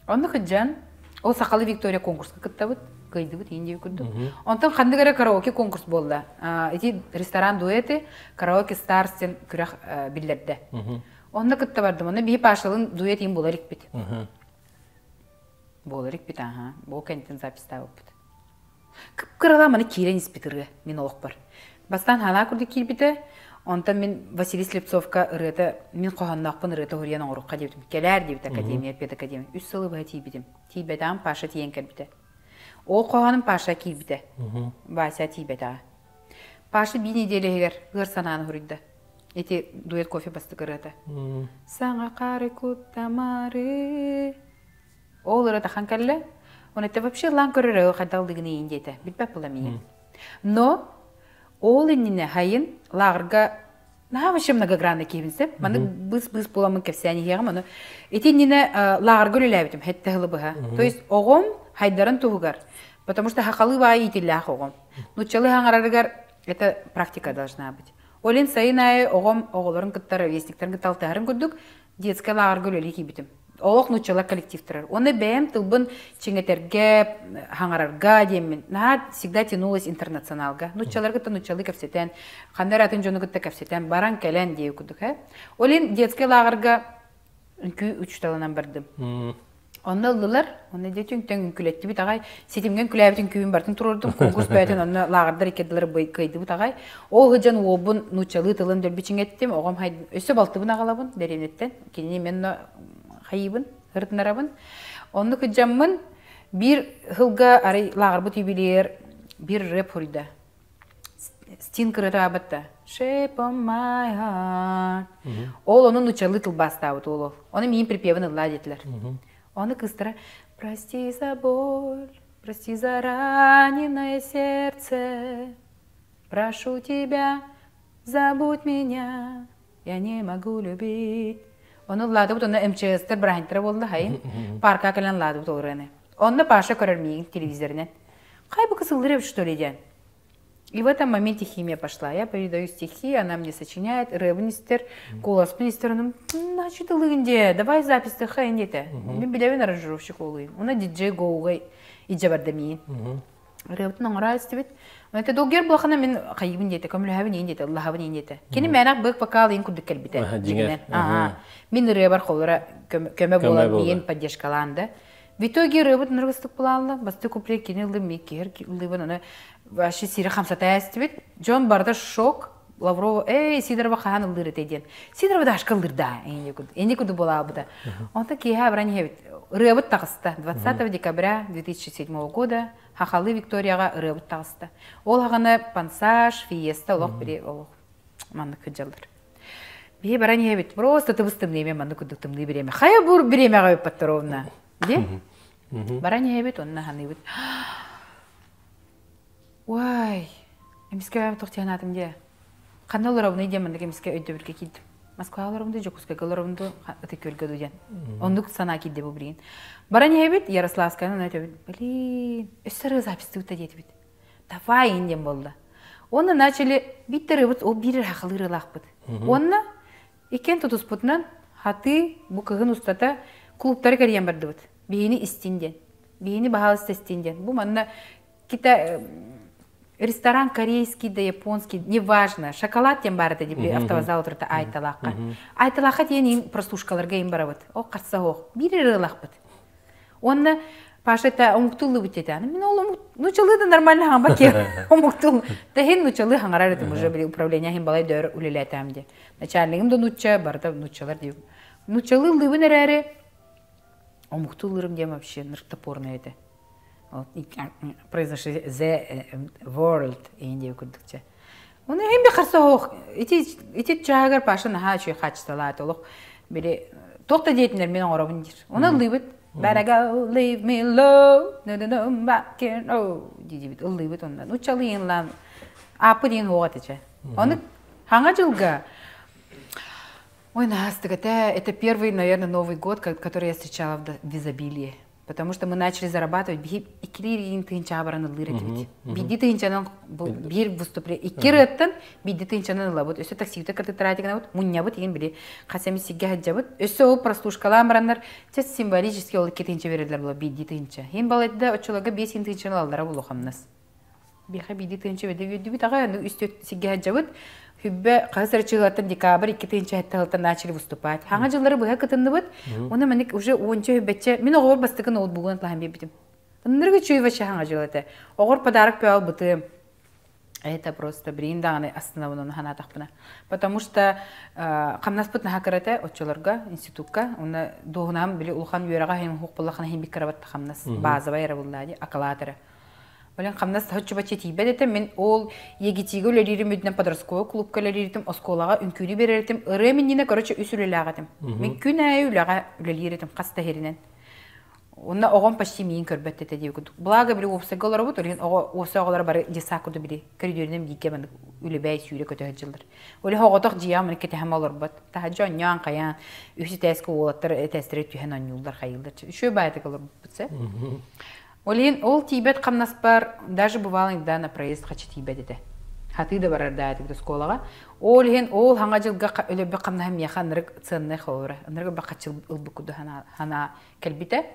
Онно сылдьан ол сахалыы Виктория конкурска кыттабыт. Кыайдыбыт иин диэбит курдук. Онтон ханнык эрэ караоке конкурс буолла. Ити ресторан дуэты караоке старс диэн күрэх биллэрдэ. Онно кытта бардым. Онно биһи Пашалын дуэт иин буолар икпит. Буолар икпит, аха. Бу кэнтин записьтаабыппыт. Кып-кыралаан маны киирэн испит ырыа мин олохпор. Бастаан хаанаа курдук киирбитэ, онтон мин Василий Слепцовка ырыата мин хоһоонноохпун ырыата уһуруйан оҥоруохха диэбитим. Кэлээр диэбит академия, педакадемия. Үс сылы быһа тиийбитим. Тиийбэтэҕим Паша тиийэн кэлбитэ. Ол хоһооном Паша киирбитэ. Вася тиийбэтэҕэ. Паша биир нэдиэлэ иһигэр ыар санааны суруйда. Ити дуэт кофе бастакы ырыата. Саҥа хары куттамары Ол ырыата кэллэ. Он это вообще лаан көрөр хайдах ыллыгын диэтэ. Билбэт була миигин. Но ол иннинэ хайын лааҕырга наһаа вообще многогранный киһибин сөп. Маннык быс-быс буоламмын кэпсээн иһиэҕим. Ону ити иннинэ лааҕырга үлэлээбитим хэттэ сылы быһа. То есть оҕом хайдарын туһугар, потому что хахалыы баайы иитиллээх оҕом. Нуччалыы хаҥарарыгар это практика должна быть. Ол сайын аайы оҕом оҕолорун кытта ровесниктарын кытта алтыһарын курдук детскай лааҕырга үлэлии киирбитим. Олох нууччалар коллективтарар. Уонна бэйэм тылбын чиҥэтэргэ, хаҥарарга диэммин наһаа всегда тянулась интернационалга. Нууччалары кытта нууччалыы кэпсэтэн, ханна эрэ атын дьону кытта кэпсэтэн, баран кэлэн диэбит курдук. Ол иһин детскай лааҕырга үҥкүү учууталынан бардым. Онно ыллылар, онно дьэ түҥтэн үҥкүлэттибит аҕай. Ситимҥэ үҥкүлээбит үҥкүүбүн барытын туруордум. Конкурс бэйэтин онно лааҕырдар иккэрдилэр кыайдыбыт аҕай. Ол сылдьан уолбун нууччалыы тылын дөлбү чиҥэттим. Оҕом өссө балтыбын аҕалабын дэриэбинэттэн. Кинини мен хайыыбын, ырытынарабын. Онно кыдьаммын биир сылга арай лааҕырбыт юбилейер биир рэп хуруйда. Стин кырытаабыт Shape of my heart. Ол ону нуччалыы тылбаастаабыт уол ол. Ону миин припевин ыллаа диэтилэр. Ону кыыстара «Прости за боль, прости за раненое сердце, прошу тебя, забудь меня, я не могу любить». Ону ыллаатыбыт, онно МЧС-тар бырааһынньыктара буолла хайын. Парка кэлэн ыллаатыбыт ол ырыаны. Онно Паша көрөр миигин телевизорынан. Хай бу кыз ыллыр эбит что ли диэн. И в этом моменте химия пошла. Я передаю стихи, она мне сочиняет, ырыабын истэр, куоласпын истэр, онум, значит, ылыгын дии, давай запись хайын диэтэ. Мин билэбин аранжировщик олуйум. Уна диджей гоугай идже барда миин. Ырыабытын оҥоро истибит. Это долгер булахана мин хайыбын диэтэ, көмөлөһөбүн иин диэтэ, ыллаһабын иин диэтэ. Кини мээнэх бык вокал иин курдук кэлбитэ. Дьиҥинэн. Мин ырыабар холлора көмө буолан миин поддержкалаан да. В итоге ырыабыт ныргыстык булаалла, басты куплет кини ыллым, мин киһир ыллыбын, аны вообще сири хамсата эстибит. Дьон барыта шок, Лаврова, эй, Сидорова хаһан ыллыыр этэй диэн. Сидорова дашка ыллыр да, эни курдук буолаабыта. Онтон киэһэ абыран иһэбит. Ырыабыт таҕыста. 20 декабря 2007 года Хахалы Викторияҕа ырыабыт таҕыста. Ол хаҕана пансаж, фиеста олох бири олох маннык кыдьаллар. Биһи баран иһэбит. Просто тыбыс тымныы маннык курдук тымныы бириэмэ. Хайа бур бириэмэҕэ ыппаттар овна. Ди? Баран иһэбит, онно ханыыбыт. Уай, эмискэ туох диэн дии. Ханна олоробунуй диэн маннык эмискэ өйдөбүлгэ киирдим. Москваҕа олоробун дуу, Дьокуускайга олоробун дуу, Ытык Күөлгэ дуу диэн. Оннук санаа киирдэ бу билигин. Баран иһэбит, Ярославскайынан өтөбүт. Блин, өссө ырыа записьтыбыт да диэтибит. Давай ин диэн буолла. Уонна начали биир ырыабыт ол биир сахалыы ырыалаахпыт. Уонна иккиэн тутуспутунан хатыы бу кыһын устата клубтары кэрийэн бардыбыт. Биһини истин диэн. Биһини баһаалыста истин диэн. Бу манна кита ресторан корейский да японский, неважно, шоколад диэн баар этэ дии автовокзал отырта Айталаахха. Айталаахха диэн им прослушкаларга им барабыт. О харса оһох. Биир ырыалаахпыт. Уонна Паша это омуктууллубут диэтэ. Мин ол омук нучалыы да нормально хаҥба ки омуктуул. Тэһин нучалыы хаҥарар этим уже били управление хин балай дөр үлэлээтээм диye. Начальнигым да нучча, барыта нуччалар диye. Нучалыы ыллыыбын эрээри омуктууллурум диэм вообще ныртопорный этэ. Произношение the world иин диye курдукча. Оны эм би харса оһох ити ити чаагар Паша наһаа үчүгэй хаачысталаат олох били туох да диэтинэр мин оҥоробун диир. Оны ыллыыбыт. Better go leave me alone. No no no back in oh диибит ыллыыбыт оннан. Учалыйынлаан ааппы диэн уоҕа этичэ. Оны хаҥа дьылга Ой, наһаа это первый, наверное, Новый год, который я встречала в изобилии. Потому что мы начали зарабатывать, биһи иккилии тыһыынчаҕа баран ыллыыр этибит. Биирдии тыһыынчанан биир выступление, икки ырыаттан биирдии тыһыынчанан ылабыт. Өссө таксита кытыттараатык гынабыт, мунньабыт игин били хас эмит сиргэ сылдьабыт. Өссө ол прослушкалаан бараннар, чэ символически ол 2 тыһыынча береллэр була биирдии тыһыынча. Иһин балайда оччолорго 5 тыһыынчаны ылаллара булу хамнас. Биэхэ биирдии тыһыынча бэдэ үөрдүбүт аҕай, аны үс сиргэ сылдьабыт. Хүббэ хаһыс эрэ чыылаттан декабрь 2007 сылтан начали выступать. Хаҥа дьыллары быһа кытынныбыт. Уонна маник уже уонча хүббэччэ мин оҕобор бастакы ноутбугун атлаһан биэрбитим. Ыннырыгы үчүгэй вообще хаҥа дьыл этэ. Оҕор подарок пөөл бытым. Это просто билигин даҕаны астынабын ону санаатахпына. Потому что хамнаспыт наһаа кыра этэ оччолорго институкка. Уонна дуоһунаһым били улахан үөрэҕэ иһин хуох буллахына иһин бик кырабат хамнас базовай эрэ буллаа дии акылаат эрэ. Олен хамнас соччо-бачча тиийбэт этэ. Мин ол ЕГТ-га үлэлиирим үрдүнэн подростковай клубка үлэлиирим, оскуолаҕа үҥкүүнү биэрэр этим. Ырыа минньинэ, короче, үс үлэлээх этим. Мин күн аайы үлэҕэ үлэлиир этим, хас да иһиринэн. Онно оҕом почти миин көрбөт этэ диэбит курдук. Благо били уопсайга олоробут, ол иһин оҕо уопсай оҕолоро бары детсад курдук били көрүдүөрүнэн бииргэ маннык үлэбээй сүүрэ көтө сылдьаллар. Ол иһин оҕотох дьиэҕэ маннык кэтэһэн олорбот. Таһырдьа онньоон хайаан үһүс этээскэ уолаттар этээстэрэ түһэн онньууллар хайыыллар. Үчүгэй баайытык олорбуппут сэ. Ол иһин ол тиийбэт хамнаспар даже бывало иногда на проезд хачы тиийбэт этэ. Хатыы да барар да этибит оскуолаҕа. Ол иһин ол хаҥа дьылга өлөрбүт хамнаһым миэхэ ынырык ценный холобура. Ынырык өлбөх хаччы ылбыт курдук санаа кэлбитэ.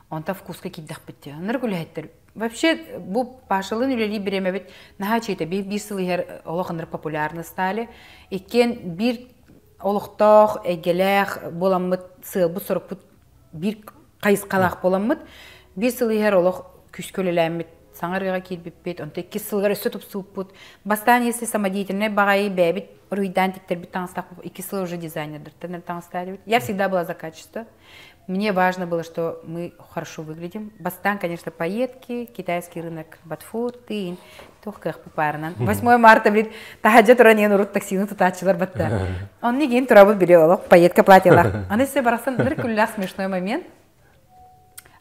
Онто вкуска киирдэхпит дии. Ынырык үлэһиттэр. Вообще бу Пашалыын үлэлии бириэмэбит наһаа үчүгэй биир сыл иһэр олох ынырык популярны стали. Иккиэн биир олохтоох, эйгэлээх буоламмыт, сыалбыт-сорукпут биир хайысхалаах буоламмыт, биир сыл иһэр олох күүскэ үлэлээммит, саҥа ырыаҕа киирбиппит, онто иккис сылыгар өссө тупсууппут. Бастаан если самодеятельнай баҕайы бэйэбит уруйдаан тиктэрбит таҥастаах икки сыл уже дизайнердартан таҥастаабыт. Я всегда была за качество. Мне важно было, что мы хорошо выглядим. Бастаан, конечно, пайетки, китайский рынок Батфур, тыын, туох кыах папарынан. 8 марта, блин, таһаджа туран иэн урут таксины тутааччылар батта. Онны киин турабыт били олох пайетка платьялар. Аны се барахсан ыныр күллээх смешной момент.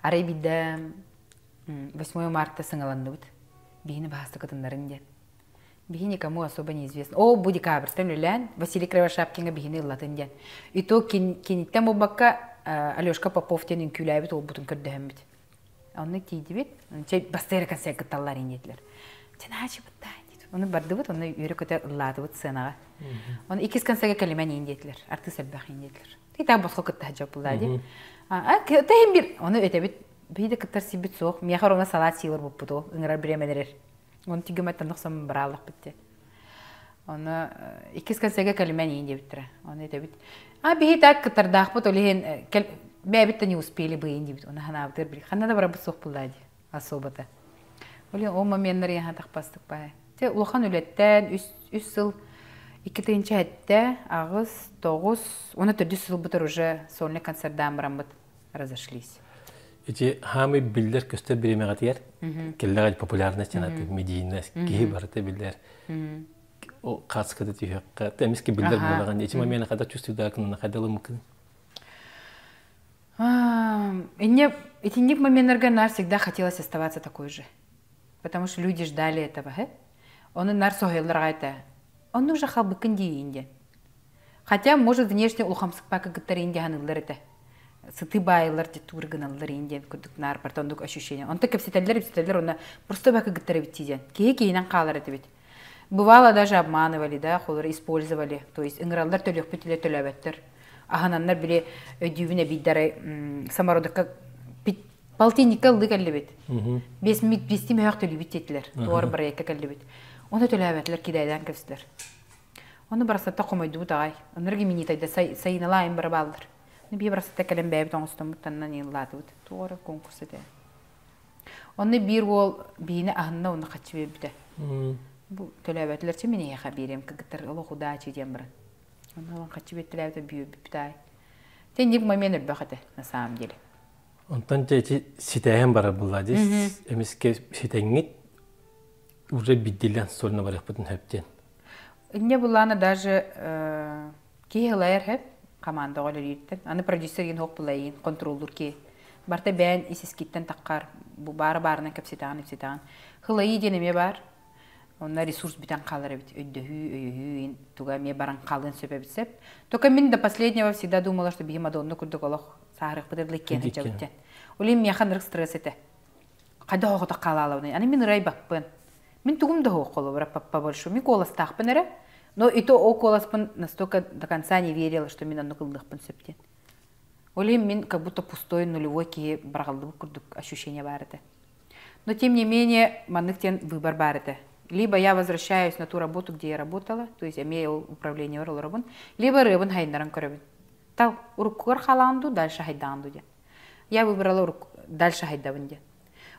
Арай бидде 8 марта сыҥаланныбыт. Биһини баһаста кытыннарын диэн. Биһи никому особо неизвестно. О, бу декабрьтан үлээн Василий Кривошапкинга биһини ыллатын диэн. И то киниттэн буолбакка Алешка Попов диэн үҥкүүлээбит уолбутун көрдөһөммүт. Онно тиийдибит. Чэ, бастайра концерт кытталлар диэтилэр. Чэ, наачыбыт диет. Оны бардыбыт, оны үөрэ-көтө ыллаатыбыт сценаҕа. Оны иккис концерге кэлимэн иин диэтилэр. Артыыс элбэх иин диэтилэр. Тита босхо кытта дьоппулаа ди. А, тэһин бир. Оны өтөбүт. Биһи да кыттар сибит суох. Миэхэ ровно салат сиилэр буппуту. Ыҥырар бириэмэлэрэр. Оны тигимэттэн нохсом барааллахпыт те. Оны иккис концерге кэлимэн иин диэбиттэрэ. Оны өтөбүт. А биһи так кыттардаахпыт ол иһин бэйэбит да не успели быйын диэбит. Оны ханаабытыр били. Ханна да барабыт суох буллаа ди. Особо-то. Ол ол моменнар яха тахпастык баай. Те улахан үлэттэн үс сыл 2007, аҕыс, тоҕус, уонна төрдүс сылбытыр уже сольный концертдаан бараммыт разошлись. Ити хаамый биллэр көстөр бириэмэҕитигэр кэллэҕэ популярность жанаты медийность киһи барыта биллэр хаацката түһүөххэ эмискэ биллэр буолаҕын ити момент хада чувствуйдаакын хайдалымыкын. Инне итинник моментларга нар всегда хотелось оставаться такой же. Потому что люди ждали этого. Оны нар соһуйаллар это. Он уже халбыкын диин Хотя, может, внешне улахамсыкпака кыттар инде ханыллар этэ. Сыты баайылар тур гыналлар инде курдук нар бартондук ощущение. Онто кэпсэтэллэр ипсэтэллэр онно просто бака кыттар эбит диэн. Киһи киһинэн хаалар этибит. Бывало даже обманывали, да, холор использовали. То есть ыҥыраллар төлүөхпүт илэ төлөөбөттөр. Аһананнар били өйдүүбүн эбийдары самородокка полтинникка ыллыы кэллибит. Бес бести мөһөх төлүүбүт диэтилэр. Туор проектка кэллибит. Оны төлөөбөтүлэр кидайдан кэбистилэр. Оны барасатта хомойдубут аҕай. Оннор гименитайда сайыналаайын бара бааллар. Би барасатта кэлэн бэйэбит оҥостоммут таннан ыллаатыбыт. Туора конкурс этэ. Онно биир уол биини аһынна онно хаччы биэрбитэ. Бу төлөөбөтүлэр чи мин эйиэхэ биэриэм кыргыттар олох удачи диэн баран. Онно олон хаччы биэртэлээбитэ бүөбүппүт аай. Тенник момент элбэх этэ на самом деле. Онтон дьэ ити ситээһин барар булла дии. Эмискэ ситэҥҥит уже биддилэн сольно барыахпытын сөп диэн. Инне буллаана даже киһи ылайар хэп командаҕа үлэлииртэн. Аны продюсер иин хоп булайын контроллур ки. Барта бэйэн исискиттэн таххар бу баара баарынан кэпсэтэҕин ипсэтэҕин. Хылайыы диэн эмиэ баар. Онно ресурс бүтэн хаалар эбит. Өйдөһүү, өйөһүү туга эмиэ баран хаалыан сөп эбит сеп. Только мин до последнего всегда думала, что биһи Мадонна курдук олох. Саарыахпытыгар дылы иккиэн сылдьабыт диэн. Ол иһин миэхэ ынырык стресс этэ. Хайдах оҕотох хаалаалабыный? Аны мин ырайбаппын. Мин тугум да суох холобура по большому. Мин куоластаахпын эрэ. Но и то ол куоласпын настолько до конца не верила, что мин оннук ыллыахпын сөп диэн. Ол иһин мин как будто пустой нулевой киһи быраҕыллыбыт курдук ощущение баар этэ. Но тем не менее маннык диэн выбор баар этэ. Либо я возвращаюсь на ту работу, где я работала, то есть эмиэ ол управлениебар олоробун, либо ырыабын хайыннаран көрөбүн. Тал, уруккугар халаан дуу, дальше хайдаан дуу диэн. Я выбрала урук дальше хайдабын диэн.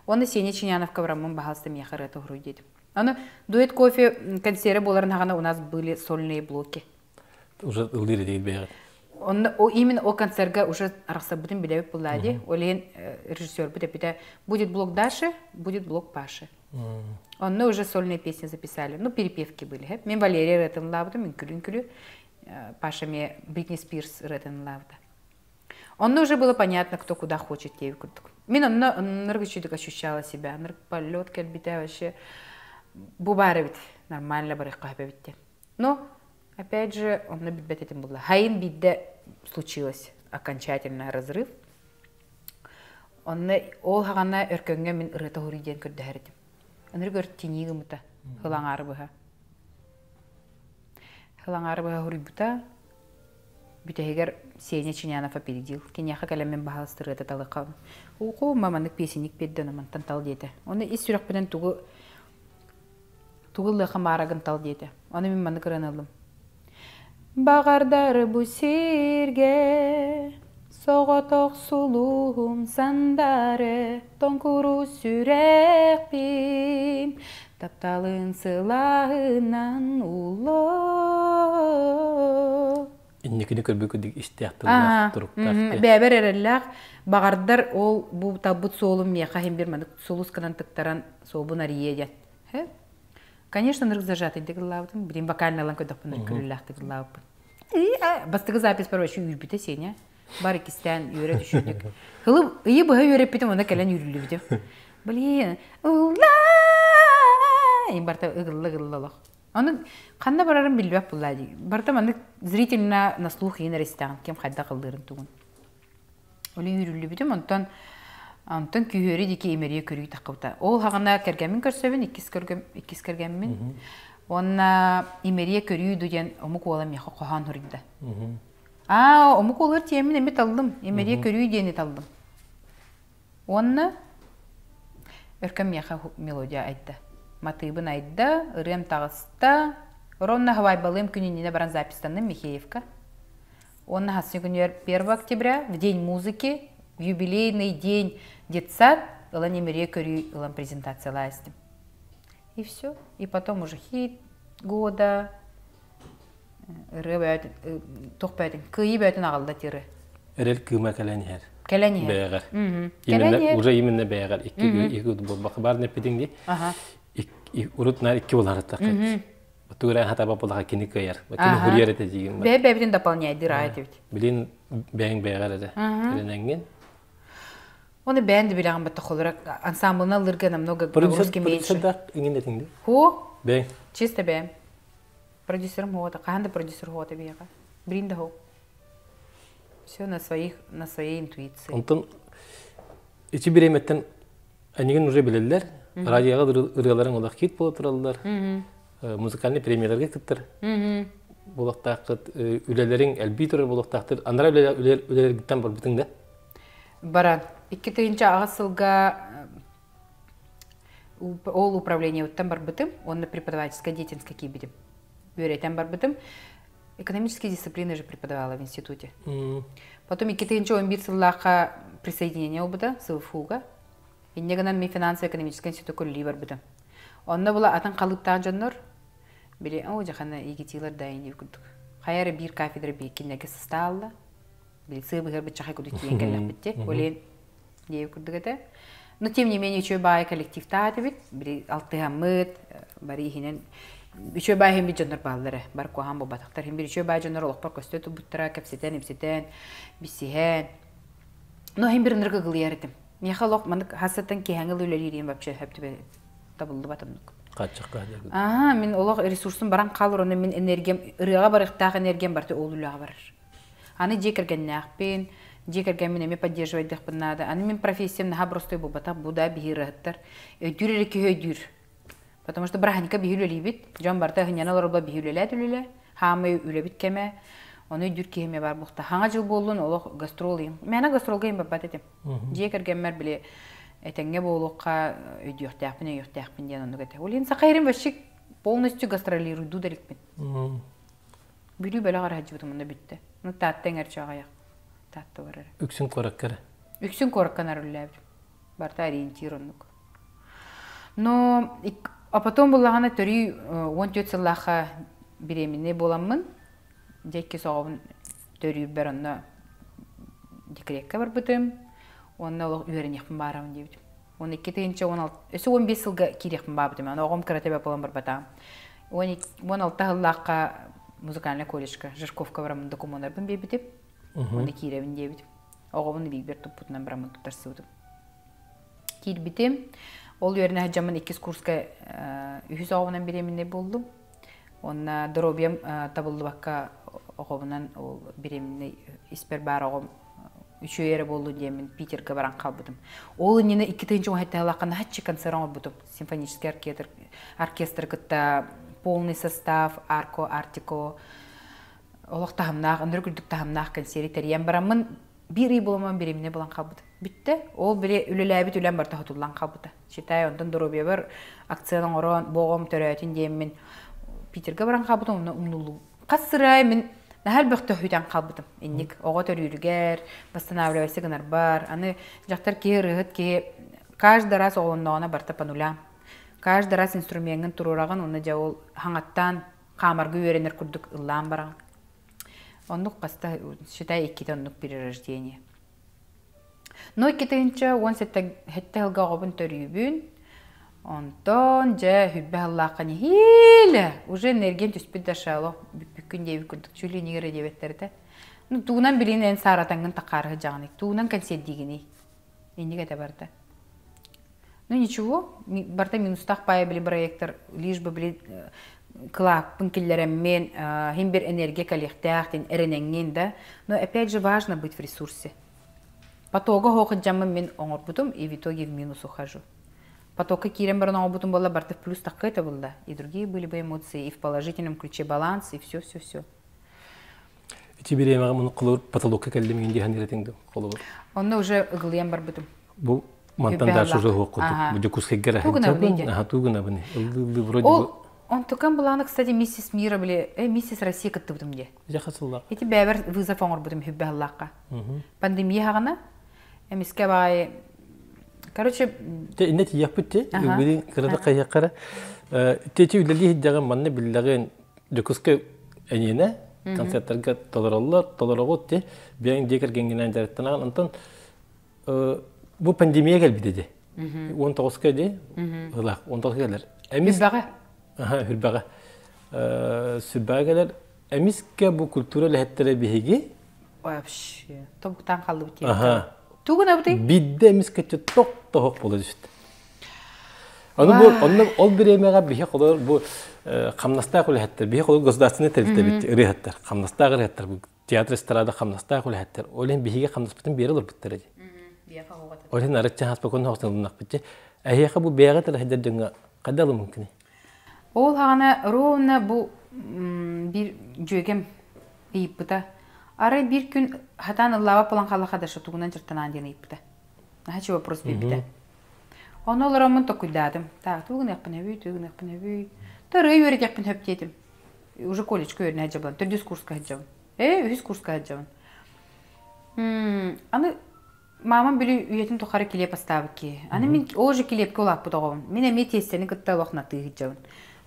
Уонна Сеня Чиняновка бараммын баһаалыста миэхэ ырыата уһуруй диэтим. Аны дуэт кофе консервы буоларын хаҕана у нас были сольные блоки. Уже ыллыыр этигит бэйэҕит. Онно о, именно о концерга уже арахсарбытын билэбит буллаа дии. Ол иһин режиссербут эппитэ будет блок Даши, будет блок Паши. Онно уже сольные песни записали. Ну, перепевки были. Мен Валерия ырыатын ыллаабытым, үҥкүлү-үҥкүлү. Паша мне Бритни Спирс ырыатын ыллаабыта. Онно уже было понятно, кто куда хочет диэбит курдук. Мин онно ынырык үчүгдүк ощущала себя. Ынырык полет кэлбитэ вообще бу баар эбит, нормально барыахха сөп эбит диэн. Но, опять же, онно билбэт этим булла. Хайын биирдэ случилось окончательно разрыв. Онно ол хаҕана өркөҥҥө мин ырыата уһуруй диэн көрдөһөр этим. Ынырык өр тинии гыммыта, хылаҥаары быһа. Хылаҥаары быһа уһуруйбута, Бүтэһигэр Сеня Чинянов опередил. Киниэхэ кэлэммин баһаалыста ырыата талыахха. Уку маманык песенник биэрдэ ону мантан тал диэтэ. Ону ис сүрэхпинэн тугу тугу ылыахха маарагын тал диэтэ. Ону мин маннык ырыаны ыллым. Баҕардар бу сиргэ соҕотох сулуһум сандары тоҥкуру сүрэхпин Тапталын сылааһынан уллоо. Инникини көрбүт курдук истээх тыллаах, туруктаах. Бэбэр эрэллээх баҕардар ол бу талбыт суолум миэхэ иһин бир манык сулус гынан тыктаран суолбун арыйыа диэн. Конечно, нырык зажатый ыллаабытым. Билин вокально ылан көрдөхпүн көрүллээхтик ыллаабыппын. Бастакы запись бар вообще үүрбүтэ Сеня. Бар иккистээн үөрэ түшүрдүк. Хылы ыйы быһа үөрэппитим, онно кэлэн үүрүллүбүтүм. Блин, ылла барта ыгылла-ыгылла олох. Ону ханна барарын билбэт булла дии. Барта маннык зрительно на слух иин эрэ истэҕин, ким хайдах ыллыырын тугун. Оле үүрүллүбүтүм, онтон онтон күһүөрү диэки имэрийэ көрүү таххыбыта. Ол хаҕана кэргэммин көрсөбүн, иккис көргөм, иккис кэргэммин. Уонна имэрийэ көрүү диэн омук уола миэхэ хоһоон суруйда. Аа, омук уолугар тиэммин эми таллым. Имэрийэ көрүү диэни таллым. Уонна Өркөн миэхэ мелодия айда. Матыыбын айда, ырыам таҕыста. Ровно Хавайбалыам күн иннинэ баран запистанным Михеевка. Уонна хассы күнүгэр 1 октября, в день музыки, в юбилейный день детсад ылан имэрийэ көрүү ылан презентациялаа истим. И все. И потом уже хит года, ырыа бөөтүн туох бөөтүн кыайыы бөөтүн аҕалла тиры эрэл кыыма кэлэн иһэр кэлэн иһэр бэйэҕэр именно уже именно бэйэҕэр икки икки буолбакка баар нэппитиҥ дии урут наар икки буларыттах тугура хатаба булаха кини кыайар кини хуруйар этэ диигин бэйэ бэйэбитин дополняйдыр аайы этибит билин бэйэҥ бэйэҕэр этэ эрэнэҥҥин Оны бэйэн да билэҕин батта холура ансамблына ыллырга намного нагрузки меньше. Иҥин этиҥ ди? Ху? Бэйэҥ. Чисто бэйэм. Продюсерым хоҕото, хаһан да продюсер хоҕото биһиэхэ. Брин да хоу. Все на своих, на своей интуиции. Онтон ичи бириэмэттэн анигин уже билэллэр. Радиоға ырыаларың олох хит буола тураллар. Музыкальный премияларга кыттар буолуохтааххыт, үлэлэриҥ элбии турар буолуохтаахтар. Анараа үлэлэргиттэн барбытыҥ да? Баран. 2008 сылга ол управлениебыттан барбытым уонна преподавательская деятельностька киирбитим. Үөрэтэн барбытым. Экономические дисциплины же преподавала в институте. Потом 2011 сыллаахха присоединение ылбыта СВФУга. Инньэ гынан мин финансово-экономическай институкка үлэлии барбытым. Онно була атын халыптаах дьоннор били оо дьахана егитилер да ини курдук. Хайа эрэ биир кафедра биир кинилэргэ сыстаалла. Били сыы быһар быччахай курдук тиийэн кэллэхпит дии. Ол диэби курдук этэ. Но тем не менее үчүгэй баайы коллективтаах этибит, били алтыһаммыт, бары иһинэн үчүгэй баайы иһин дьоннор бааллар ээ, бар куһаҕан буолбатахтар. Иһин бир үчүгэй баайы дьоннор олохпор көстө турбуттара, кэпсэтэн, ипсэтэн, билсиһэн. Но иһин бир ынырык ыгылыйар этим. Миэхэ олох маннык хассаттан киэһэҥи үлэлиириим вообще сөп табыллыбат оннук. Хааччахха Аа, мин олох ресурсум баран хаалар, онно мин энергиям, ырыаҕа барыахтаах энергиям барыта ол үлэҕэ барар. Аны дьиэ кэргэннээхпин, Дьиэ кэргэммин эмиэ поддерживайдыахпын наада. Аны мин профессиям наһаа простой буолбатах, бу да биһи ырыаһыттар. Өйдүүр эрэ киһи өйдүүр. Потому что бырааһынньыкка биһи үлэлиибит, дьон барыта ыһынньана олороллор биһи үлэлээт үлэлээ. Хаамай үлэбит кэмэ, ону өйдүүр киһи эмиэ баар буолта. Хаҥа дьыл буоллун, олох гастрол ыйым. Мээнэ гастролга иһин барбат этим. Дьиэ кэргэммэр били этэҥҥэ буолуохха өйдүөхтээхпин, өйүөхтээхпин диэн оннук этэ. Ол иһин саха иһин вообще полностью гастролируйдуу да иликпин. Бүлүү бөлөх эрэ сылдьыбытым онно бүттэ. Ну Таатта эҥэр чоҕайах. Таатта барар. Үксүн куоракка эрэ. Үксүн куоракка нарыллаабытым. Барыта ориентир оннук. Но а потом буллаҕына төрүү 14 сыллаахха беременный буоламмын, дьэ иккис оҕобун төрүүрбэр онно декреккэ барбытым. Уонна олох үөрэниэхпин баарабын диэбитим. 12 тыһыынча 16 өссө 15 сылга киириэхпин баабытым. Аны оҕом кыра тэбэ буолан барбатаҕым. 16 сыллаахха музыкальнай колледжка Жирковка бараммын докумуоннарбын биэрбитим. Уонна киирэбин диэбитим. Оҕобун илиибэр туппутунан бараммын туттарсыбытым. Киирбитим. Ол үөрэнэ сылдьаммын иккис курска үһүс оҕобунан беременный буоллум. Уонна доруобуйам табыллыбакка оҕобунан ол беременный испэр баар оҕом үчүгэй эрэ буоллун диэммин Питергэ баран хаалбытым. Ол иннинэ 2017 сыллаахха наһаччы концерт оҥорбутум. Симфонический оркестр, оркестр кытта полный состав, Арко, Артико олох таһымнаах, ынырык үрдүк таһымнаах кэнсиэри тэрийэн бараммын биир ый буоламмын беременна буолан хаалбытым. Бүттэ. Ол били үлэлээбит үлэм барыта хотуллан хаалбыта. Считай, онтон доруобуйабар акцент оҥорон, бу оҕом төрөөтүн диэммин Питергэ баран хаалбытым, онно умнуллуу. Хас сырай мин наһаа элбэхтэ өһүтэн хаалбытым. Инник оҕо төрүүрүгэр, восстанавливайся гынарбар. Аны дьахтар киһи, ырыаһыт киһи каждый раз оҕолонноҕуна барыта по нулям. Каждый раз инструмеҥҥын туруораҕын уонна дьэ ол хаҥаттаан хаамарга үөрэнэр курдук ыллаан бараҕын. Оннук хаста, считай, иккитэ оннук перерождение. Ну, 2017 сылга оҕобун төрүүбүн. Онтон дьэ хүрбэ сыллаахха нэһиилэ уже энергиям түспүт да шало бүппүккүн диэбит курдук чүлү нигерэ диэбэттэр этэ. Ну, тугунан билин эн сааратаҥҥын таххаарыһы дьаҕаный, тугунан кэнсиэрдиигиний? Инник этэ барда. Ну ничего, барыта минустаах паайа били проектор, лишь бы били кылааппын киллэрэммин, хин бир энергия кэлиэхтээх дин эрэнэҥҥин да. Но опять же важно быть в ресурсе. Потога хоохыдьаммын мин оҥорбутум и в итоге в минус ухожу. Потокка киирэн баран оҥорбутум буолла барыта в плюс такка это было. И другие были бы эмоции, и в положительном ключе баланс, и все-все-все. Ити бириэмэҕэ муну холобур потолокка кэллим иин диэн этиҥ дуу холобур. Онно уже ыгылыйан барбытым. Бу мантан дальше уже уһуох курдук. Бу Дьокуускайга эрэ сылдьабын. Аха туугунабын. Ыллыы вроде Ол онтукан былаана, кстати, миссис Мира били, э, миссис Россия кыттыбытым дии. Дьэ сыллаах. Ити бэйэбэр вызов оҥорбутум хүббэ сыллаахха. Пандемия хаҕана эмискэ баай короче Те инне тиийэхпит те билин кырада хайыаххара те үлэлии сылдьаҕын манна биллэҕин Дьокуускай эйиэнэ концерттарга толороллор, толороҕут ти бэйэҥ дьиэ кэргэҥҥинэн дьарыктанаҕын. Онтон бу пандемия кэлбитэ дии. 19-ка дии, ылах, 19 кэлэр. Эмис Хүрбэҕэ. Аха, хүрбэҕэ. Сүрбэҕэ кэлэр. Эмискэ бу культура үлэһиттэрэ биһиги Вообще, тобуктаан хааллыбыт диэбит. Тугунабытый? Бидде эмискэ тох-тоһох буола түстэ. Ону бу онно ол бириэмэҕэ биһи холор бу хамнастаах үлэһиттэр, биһи холор государственный тэрилтэбит ырыаһыттар, хамнастаах ырыаһыттар, бу театр эстрада хамнастаах үлэһиттэр. Ол иһин биһиги хамнаспытын биэрэ олорбуттар эди. Ол иһин арычча хаспакон хоҕсылыннахпытчы. Эһиэхэ бу бэйэҕэ тэлэһидэр дьоҥҥо хайда ылыммыккыный? Ол хаҕана ровно бу биир дьүөгэм ыйыппыта. Арай биир күн хатаан ыллаабат буолан хааллахха да тугунан дьарыктанаан диэн ыйыппыта. Наһаа вопрос биэрбитэ. Ону олороммун токуйдаатым. Так, тугу гыныахпын өбүй, тугу гыныахпын өбүй. Төрөө үөрэтиэхпин сөп диэтим. Уже колледжка үөрэнэ сылдьабын, төрдүс курска сылдьабын. Ээ, үһүс курска сылдьабын. Аны мамам били үйэтин тухары килиэп астаабыт киһи. Аны мин ол же килиэпкэ улааппыт оҕобун. Мин эмиэ тиэстэни кытта олох натыы сылдьабын.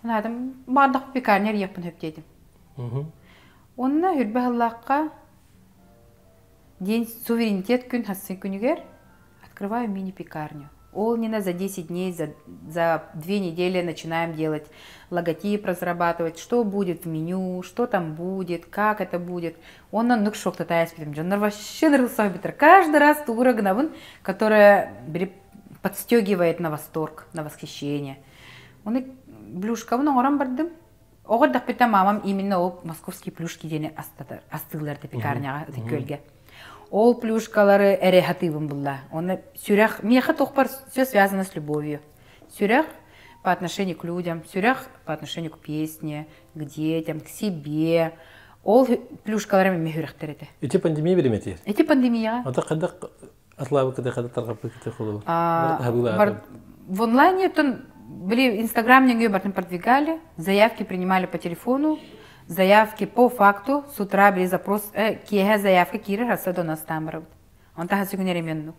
Анаатым, баардах пекарня арыйыахпын сөп диэтим. Онно үрбэ сыллаахха День суверенитет күн хассын күнүгэр открываю мини-пекарню. Ол не за 10 дней, за 2 недели начинаем делать логотип, разрабатывать, что будет в меню, что там будет, как это будет. Онно шок татайс Дьоннор вообще нырылсах Каждый раз тугу гынабын, которая подстегивает на восторг, на восхищение. Оны плюшкабын оҥорон бардым. Оҕо эрдэхпиттэн мамам именно ол московские плюшки диэни астыыллар пекарняҕа Ытык Күөлгэ. Ол плюшкалары эрэ хатыыбын булла. Онно сүрэх, миэхэ тохпар все связано с любовью. Сүрэх по отношению к людям, сүрэх по отношению к песне, к детям, к себе. Ол плюшкаларым эмиэ сүрэхтэр этэ. Ити пандемия биримети. Ити пандемияҕа. Ата хайдах атлаабыккыты хайдах тарҕаппыккыты холобур. В онлайне тон были Инстаграм нөҥүө бартын продвигали, заявки принимали по телефону, заявки по факту с утра были запрос, киэһэ заявка киирэр хасса донос таамарабыт. Онта хасы күн эременнук.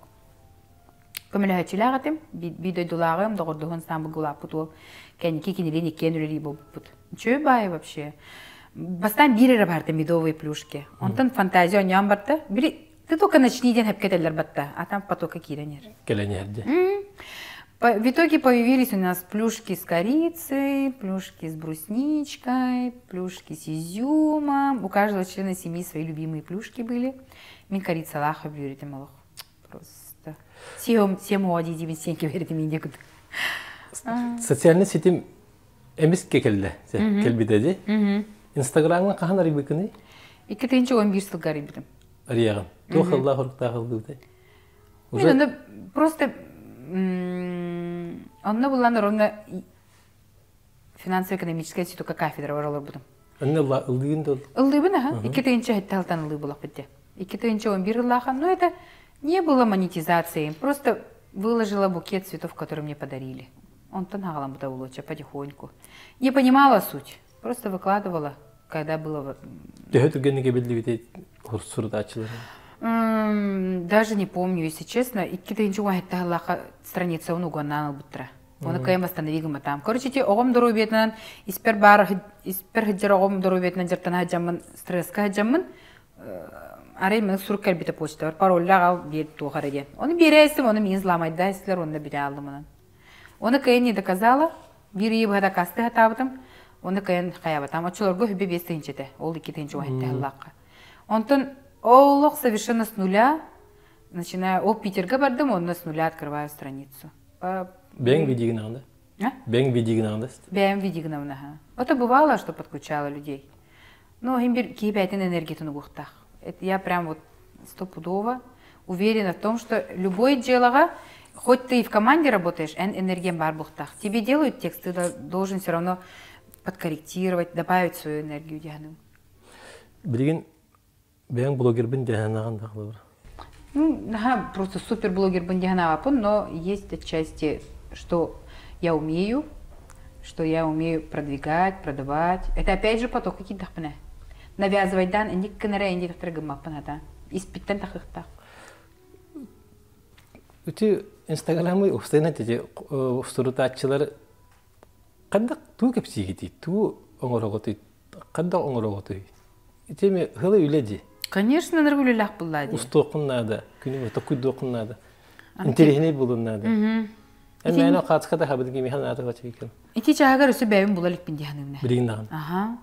Көмөлөһөччүлээх этим, би дойдулааҕым, доҕордоһон саамбыга улааппыт уол. Кэнники кинилиин иккиэн үлэлии буолбуппут. Үчүгэй баайы вообще. Бастаан биир эрэ барда медовые плюшки. Онтон фантазия оонньоон барда. Били ты только начни диэн хэпкэ этэллэр батта, а там потока киирэн иһэр. Кэлэн иһэрди. В итоге появились у нас плюшки с корицей, плюшки с брусничкой, плюшки с изюмом. У каждого члена семьи свои любимые плюшки были. Мин корицалаах сөбүлүүр олох. Просто. Сиэм сиэм оо дии сиэнке бердим инде кудук. Социальный сетим эмискэ кэллэ. Кэлбитэ ди. Инстаграмҥа хаһан арыйбыккыный? 2011 сылга арыйбытым. Арыйаҕын. Туох ыллаах оруктаах ыллыыбытай? Мен онно просто онно булан ровно финансово-экономическая институтка кафедра бар олорбутум. Онно ыллыгын да Ыллыыбын аха. 2 тыһыынча алтан ыллыы булахпыт дии. 2 тыһыынча 11 ыллаахан. Но это не было монетизацией. Просто выложила букет цветов, которые мне подарили. Онтон хаҕаламмыта улуча потихоньку. Не понимала суть. Просто выкладывала, когда было... Төһө түргэнник эбиллибитий сурутааччылар? Даже не помню, если честно. 2 тыһыынча 17 сыллаахха страница угоннаан ылбыттара. Оны кыайан восстанови гымматаам. Короче, ти оҕом доруобуйатынан испэр баар испэр сылдьар оҕом доруобуйатынан дьарыктана сылдьаммын, стресска сылдьаммын, арай мин сурук кэлбитэ почтабар пароллаах ал биэр туох эрэ диэн. Оны биэрээстим, оны миин взломайда истилэр, онно билэ ааллым онон. Оны кыайан не доказала, биир ыйы быһа дакаасты хатаабытым, оны кыайан хайаабатам. Оччолорго 25 тыһыынча этэ, ол 2 тыһыынча 17 сыллаахха. Онтон олох совершенно с нуля, начиная, ол Питерга бардым, онно с нуля открываю страницу. Бэйэҥ видигин А? Бэйэҥ видигин Бэйэм видигин аха. Это бывало, что подключала людей. Но им бир киһи бэйэтин энергиятын угуохтаах. Я прям вот стопудово уверена в том, что любой дьыалаҕа, хоть ты и в команде работаешь, эн энергияҥ баар буолуохтаах. Тебе делают текст, ты должен все равно подкорректировать, добавить свою энергию дии. Билигин бэйэҥ блогербын дии сананаҕын да Ну, ага, просто супер блогербын дии санаабаппын, но есть отчасти, что я умею, что я умею продвигать, продавать. Это опять же поток какие-то Навязывать дан, инник кынара инди тахтар гыммаппын ата. Испиттен тахыхтах. Ити Инстаграмы устайна тети сурутааччылар хайдах туу кэпсиигитий, туу оҥороҕутуй, хайдах оҥороҕутуй? Итими хылы үлэ дии. Конечно, ныргулилах булла ди. Устуоххун наада, күнү токуйдуоххун наада. Интэриэһинэй буолун наада. Эмээнэ хаацка хабыт кими ханаата бачыйкын. Ити чааһыгар өссө бэйэбин була иликпин дии саныыбын. Билигин даҕаны. Аха.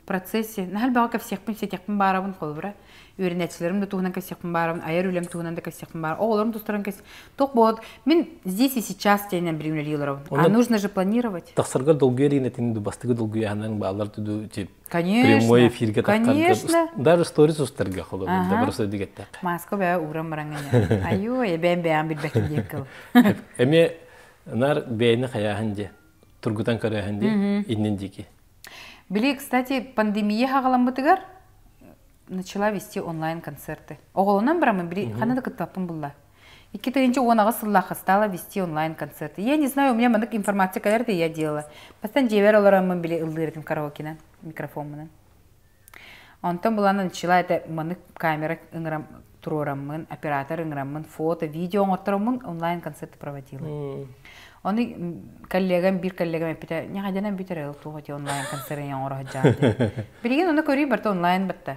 В процессе. Наһаа элбэҕи кэпсиэхпин, ситиэхпин баарабын холобура. Үөрэнээччилэрим да туһунан кэпсиэхпин баарабын, айар үлэм туһунан да кэпсиэхпин баар. Оҕолорум тустаран кэс. Туох буолуот, мин здесь и сейчас диэнэн билигин үлэлии олоробун. А нужно же планировать. Тахсарга долгуйар инэтин бастыгы долгуйаһынан баалар туду тип Конечно. прямой эфирге Конечно. Даже сторис устарга холобур, да просто дигеттек. Маска бää уран бараңа. Аю, бэм бэм билбекин диэккыл. Эми нар бэйни хаяһын де, тургутан көрөһүн де, иннин дики. Били, кстати, пандемия хаҕаламмытыгар начала вести онлайн-концерты. Оҕолонон барамын, били, ханна да кыттаппын булла. 2018 сыллаахха стала вести онлайн-концерты. Я не знаю, у меня маннык информация кэлэр я делала. Бастан дьиэбэр олороммун били ыллыыр этим караокенан, микрофоммунан. Онтон булан начала это маннык камера ыҥырам туруораммын, оператор ыҥыраммын, фото, видео оҥортороммун онлайн-концерты проводила. Оны коллегам, бир коллегам эппитэ, ньахадьанан бүтэр ыл туох ити онлайн-концерт оҥоро сылдьаҕын. Билигин оны көрүү барта онлайн батта.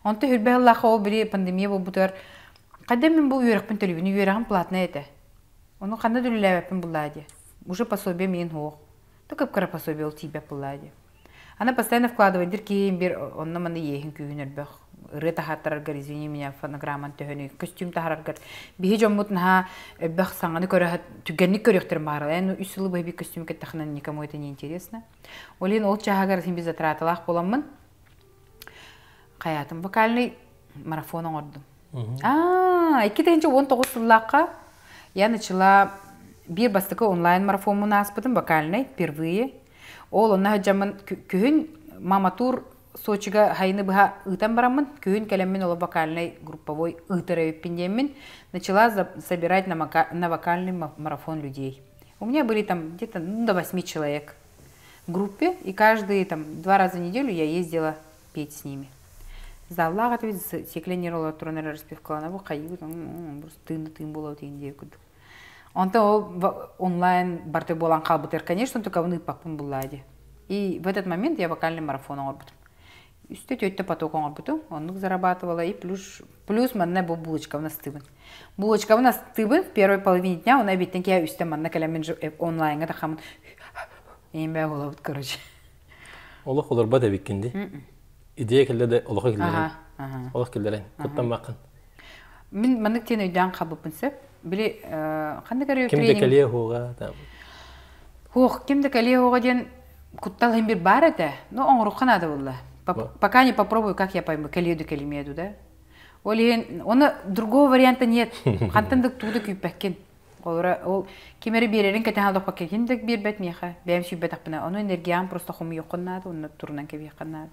Онто хүрбэ ыллаха ол били пандемия буолбутугар хайдах мин бу үөрэхпин төлүүбүн, үөрэҕим платный этэ. Ону ханна да үлэлээбэппин буллаа дии. Уже пособие миин суох. Кып-кыра пособие ол тиийбэт буллаа дии. Она постоянно вкладывает дир киһи бир онно маны иэһин күүһүн өрбөх. Ырыа таһааттараргар, извини меня, фонограмман төһөнү, костюм таһараргар. Биһи дьоммут наһаа өбөх саҥаны көрө түгэнник көрүөхтэрин баҕарар. Эн 3 сылы быһа бир костюм кэтэхинэн никому это не интересно. Олин ол чааһыгар син без затраталаах буоламмын. Хаятым вокальный марафон оҥордум. А, 2019 сыллаахха я начала биир бастакы онлайн-марафоммун ааспытым вокальный впервые. Ол онно сылдьаммын күһүн Маматур Сочига хайыны быһа ыытан бараммын, күһүн кэлэммин ол вокальный групповой ыытар эбиппин диэммин начала собирать на вокальный марафон людей. У меня были там где-то, ну, до 8 человек в группе, и каждые там два раза в неделю я ездила петь с ними. Заллаах этибит сиэкилэннэр олор туран эрэ распевкалана бу хайыы просто тыын тыын буолуо тиин диэ курдук. Онтон ол онлайн барты буолан хаалбытыгар, конечно, только ыыппаппын буллаа дии. И в этот момент я вокальный марафон оҥорбутум. Үстэ түөттэ поток оҥорбутум, оннук зарабатывала и плюс, плюс манна бу булочкабын астыыбын. Булочкабын астыыбын в первой половине дня, она эбиттэн киһи үстэ манна кэлэммин онлайнга тахамын эймэ буолабыт, короче. Олох олорбот эбиккин дии. Идея кэллэ да олохо киллэрэн. Олох киллэрэн. Куттаммаккын. Мин маннык диэн өйдөөн хаалбыппын сөп. Били ханнык эрэ Ким да кэлиэ уоҕа. Хуох, ким да кэлиэ уоҕа диэн куттал иһин бир баар этэ. Но оҥорукка наада буолла. Пока не попробую, как я пойму, кэлиэ ду кэлимиэ ду да. Ол иһин, оны другого варианта нет. Хантан да тугу да күүппэккин. Олора ол ким эрэ биэрэрин кэтэһэн олохпокко ким да биэрбэт миэхэ. Бэйэм сүүйбэтэхпинэ, ону энергиям просто хомуйуоххун наада, онно турунан кэбиэххин наада.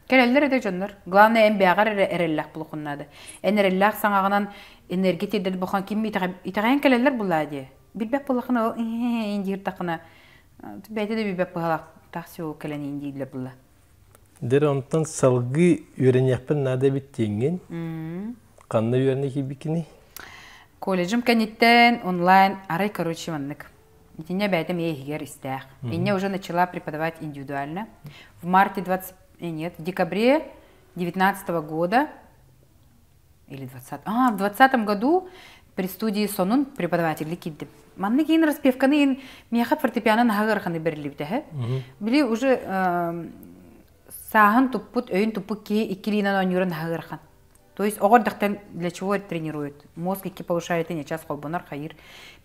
Кэлэллэр этэ дьоннор. Главное, эн бэйэҕэр эрэ эрэллээх буолуоххун наада. Эн эрэллээх саҥаҕынан энергия тиэрдэр буолхан ким итэҕэйэн кэлэллэр буллаа дии. Билбэт буоллаххына ол индииртаххына бэйэтэ да билбэт быһалаах тахси ол кэлэн индииллэр булла. Дэр онтон салгыы үөрэниэхпин наада эбит диэҥҥин. Ханна үөрэнэ киирбиккиний? Колледжым кэнниттэн онлайн арай, короче, маннык. Итиннэ бэйэтэ эмиэ иһигэр истээх. Инне уже начала преподавать индивидуально. В марте 20... Нет, в декабре 19 года или 20... А, в 20 году при студии Сонун преподаватель киирдим. Манны киин распевканы ин миэхэ фортепиано наһаа ыараханы бэриллибитэ. Били уже сааһын туппут, өйүн туппут киһи иккилиинэн оонньуура наһаа ыарахан. То есть оҕо эрдэхтэн для чего тренируют? Мозг икки полушария не час холбонор хайыр.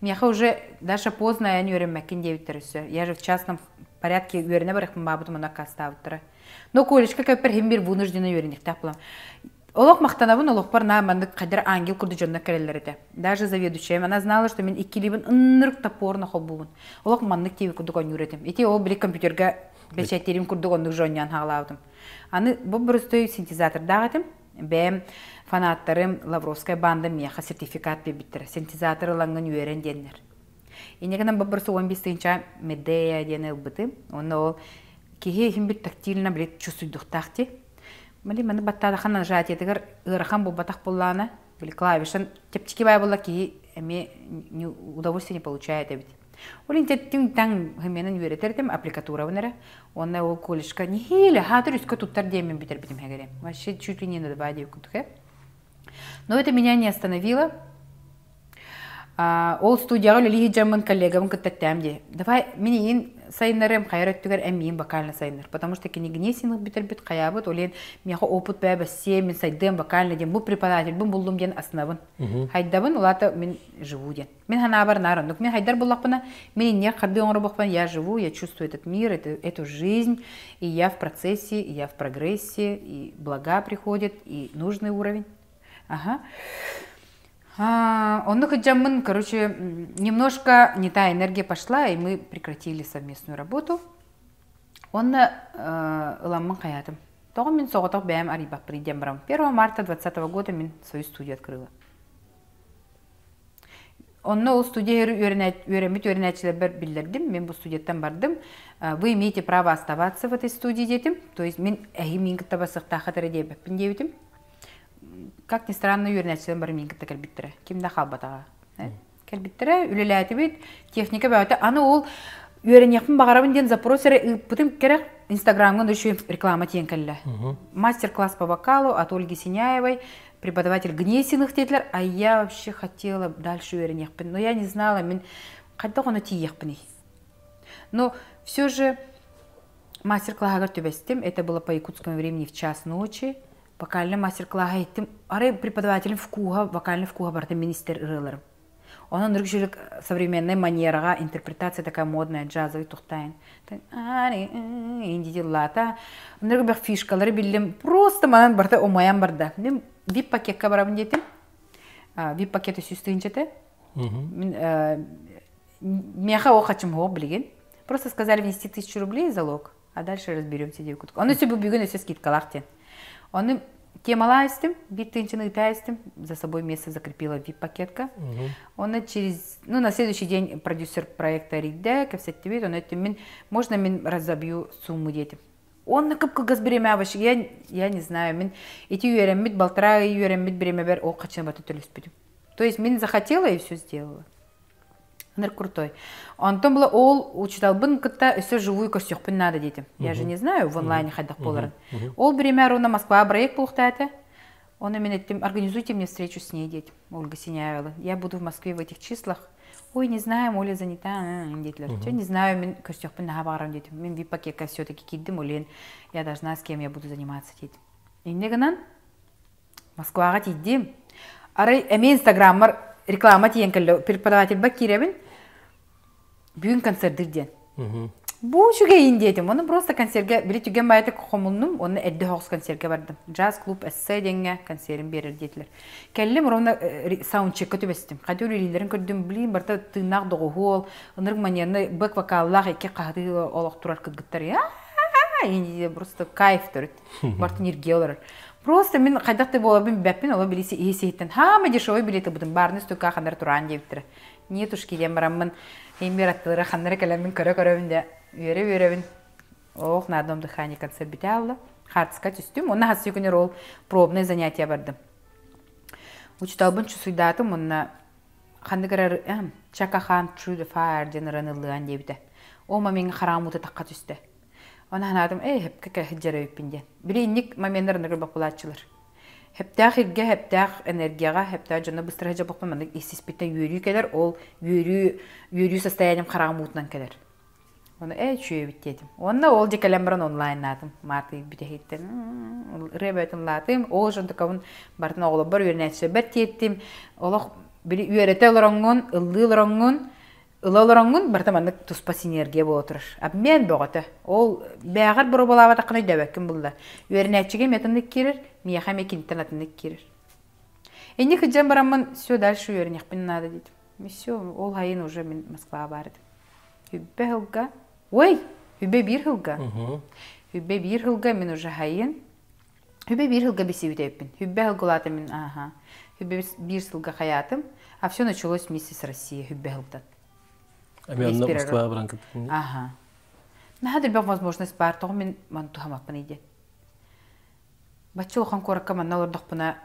Миэхэ уже даже поздно эн үөрэммэккин диэбиттэр өссө. Я же в частном порядке үөрэнэ барыахпын баабытым онно аккаастаабыттара. Но колледжка көппер хим бир вынуждена үөрэниэхтээх буолам. Олох махтанабын олохпор на маннык хайдар ангел курдук дьоннор кэлэллэр этэ. Даже заведующая, она знала, что мин иккилибин ыннырык топорно холбуубун. Олох маннык тиби курдук оонньуур этим. Ити ол били компьютерга бэчээттиирим курдук оннук жонньоон хаалаабытым. Аны бу боростуой синтезатордаах этим. Бэйэм фанаттарым Лавровская банда миэхэ сертификат биэрбиттэрэ. Синтезатор ылаҥҥын үөрэн диэннэр. Инньэ гынан бу 15 тыһыынча Медея диэн ылбытым. Онно ол киһи иһин бит тактильно били чувствуйдуохтаах дии. Били маны баттаатахан нажатиетыгар ыарахан буолбатах буоллаҕына, били клавишан чэпчэки баай буолла киһи эмиэ удовольствие не получает эбит. Ол иһин түҥ-таҥ хымыанан үөрэтэр этим аппликатурабын эрэ. Уонна ол колледжка нэһиилэ хаатыр үскэ туттар диэммин бүтэрбитим хэгэрэ. Вообще чуть ли не на два диэбит курдук. Но это меня не остановило. Ол студияҕа үлэлии сылдьаммын коллегабын кытта эттэм дии. Давай мин иин сайыннарыам хайар өттүгэр эн миин вокально сайыннар. Потому что кини Гнесиных бүтэрбит хайаабыт, ол иһин миэхэ опыт бэбэссиэ, мин сайдыам вокально диэн, бу преподавательбын буллум диэн астынабын. Хайдабын, улаата мин живу диэн. Мин ханаабар наар оннук. Мин хайдар буллахпына, мин инниэх хардыы оҥоробохпун, я живу, я чувствую этот мир, эту жизнь, и я в процессе, и я в прогрессе, и блага приходят, и нужный уровень. Ага. Оннук сылдьаммын, короче, немножко не та энергия пошла, и мы прекратили совместную работу. Онно ыламмын хайаатым. Тоҕо мин соҕотох бэйэм арыйбаппын диэн барам. 1 марта 2020 года мин свою студию открыла. Онно ол студия үөрэммит үөрэнээччилэрбэр биллэрдим. Мин бу студияттан бардым. Вы имеете право оставаться в этой студии диэтим. То есть мин эһи миин кытта бассыахтааххыт эрэ диэбэппин диэбитим. Как ни странно, үөрэнээччилэрим бары миин кытта кэлбиттэрэ. Ким да хаалбатаҕа. Кэлбиттэрэ, үлэлээтибит, техника бөҕөтө. Аны ол үөрэниэхпин баҕарабын диэн запрос эрэ ыыппытым кэрэх Инстаграмҥа еще реклама тиийэн кэллэ. Мастер-класс по вокалу от Ольги Синяевой, преподаватель Гнесиных диэтилэр. А я вообще хотела дальше үөрэниэхпин, но я не знала, мин хайдах ону тиийиэхпиний. Но все же мастер-класс түбэстим, это было по якутскому времени в час ночи. Вокальный мастер-класс иттим. Арай преподавателем вкуһа, вокальный вкуһа барыта мин истэр ырыаларым. Онон үргүшүлүк современный манераҕа интерпретация такая модная, джазовый тухтайн. Инди лата. Оннук бэх фишкалары биллим. Просто манан барта умайан барда. Мин VIP-пакекка барабын диэтим. VIP-пакеты 100 тыһыынча Мин миэхэ ол хачым суох билигин. Просто сказали внести 1000 рублей залог, а дальше разберемся диэбит курдук. Ону өссө бүгүн өссө скидкалаах диэн. Ону темалаа истим, 1 тыһыынчаны ыыта истим, за собой место закрепила VIP-пакетка. Оны через, ну, на следующий день продюсер проекта эрийдэ, кэпсэттибит, ону эттим мин, можно мин разобью сумму диэтим. Онно кып-кылгас бириэмэ вообще, я не знаю, мин ити үөрэммит, балтараа ый үөрэммит бириэмэбэр ол хаччыны бата төлөспүтүм. То есть мин захотела и все сделала. Ыныр крутой. Онтон была ол учителбын кытта өссө живую көрсүөхпүн наада диэтим. Я же не знаю в онлайне хайдах буоларын. Ол бириэмэ ровно Москва проект буолуохтаата. Оны мен эттим, организуйте мне встречу с ней диэтим, Ольга Синяева. Я буду в Москве в этих числах. Ой, не знаю, Оля занята, диэтилэр. Чё, не знаю, мин көрсүөхпүн наһаа баҕарам диэтим. Мин VIP-пакетка все-таки киирдим, олен я должна с кем я буду заниматься диэтим. Инне гынан Москваҕа тиийдим. Арай эмиэ инстаграммар реклама тиийэн кэллэ. Преподавательбар киирэбин. Бүгүн концерттир диэн. Бу үчүгэйин диэтим. Оны просто концертгэ били түгэн баайытык хомуннум, онно эрдэ соҕус концертгэ бардым. Джаз клуб эссе диэҥҥэ концерин биэрэр диэтилэр. Кэллим ровно саундчекка түбэстим. Хати үлэлииллэрин көрдүм, блин, барыта тыыннаах доҕуһуол, ынырык маньяны бэк вокаллаах икки хаһытыы олох турар кыргыттар. Просто кайф төрүт. Барытын иргиэ олорор. Просто мин хайдах да буоларбын билбэппин, оло билиси иһи сиһиттэн хаама дешевый билет ылбытым, баарны стойка ханнары тураан диэбиттэрэ. Нетушки диэн бараммын, эмиэр аттылара ханнары кэлэммин көрө-көрөбүн да үөрэ-үөрэбин. Ох, на одном дыхании концерт бүтэ алла. Хаартыска түстүм, онно хасыы күнүр ол пробное занятие бардым. Учуталбын чусуйдаатым, онно ханнык эрэ Чака Хан True the Fire диэн ыран ыллыан диэбитэ. Ол момеҥҥа хараам уута тахха түстэ. Оны санаатым, эй, хэпкэ кэһиджэр эбиппин диэн. Били инник моменнар ынырык баппылааччылар. Хэптээх иргэ, хэптээх энергияҕа, хэптээх дьоно быстыра дьабахпын маннык иссиспиттэн үөрүү кэлэр, ол үөрүү үөрүү состоянием хараҕым уутунан кэлэр. Оны ээ үчүгэйбит диэтим. Уонна ол дьэ кэлэн баран онлайннаатым. Мааты бүтэһиттэн ырыа бөтүн лаатым. Ол жонтукабын бартын оҕолорбор үөрэнээччилэрбэр тиэттим. Олох били үөрэтэ олороҥҥун, ыллыы олороҥҥун, ыла олороҥҥун барыта маннык туспа синергия буола турар. Обмен бөҕөтө. Ол бээҕэр боруобалаабатаххына өйдөөбөккүн булла. Үөрэнээччигэ эмиэ атыннык киирэр, миэхэ эмиэ киниттэн атыннык киирэр. Инник сылдьан бараммын все дальше үөрэниэхпин наада диэтим. Все, ол хайын уже мин Москваҕа баар этим. Үббэ сылга, ой, үбэ биир сылга. Үбэ биир сылга мин уже хайын Үбэ биир сылга билсибит эбиппин. Үбэ сылга улаатым мин, аха. Үбэ биир сылга хайаатым. А все началось вместе с Россией, үбэ сылтан. Эми онно Москваҕа баран кыттыгын. Аха. Наһаа элбэх возможность баар, тоҕо мин маны туһамаппын диэн. Бачча улахан куоракка манна олордохпуна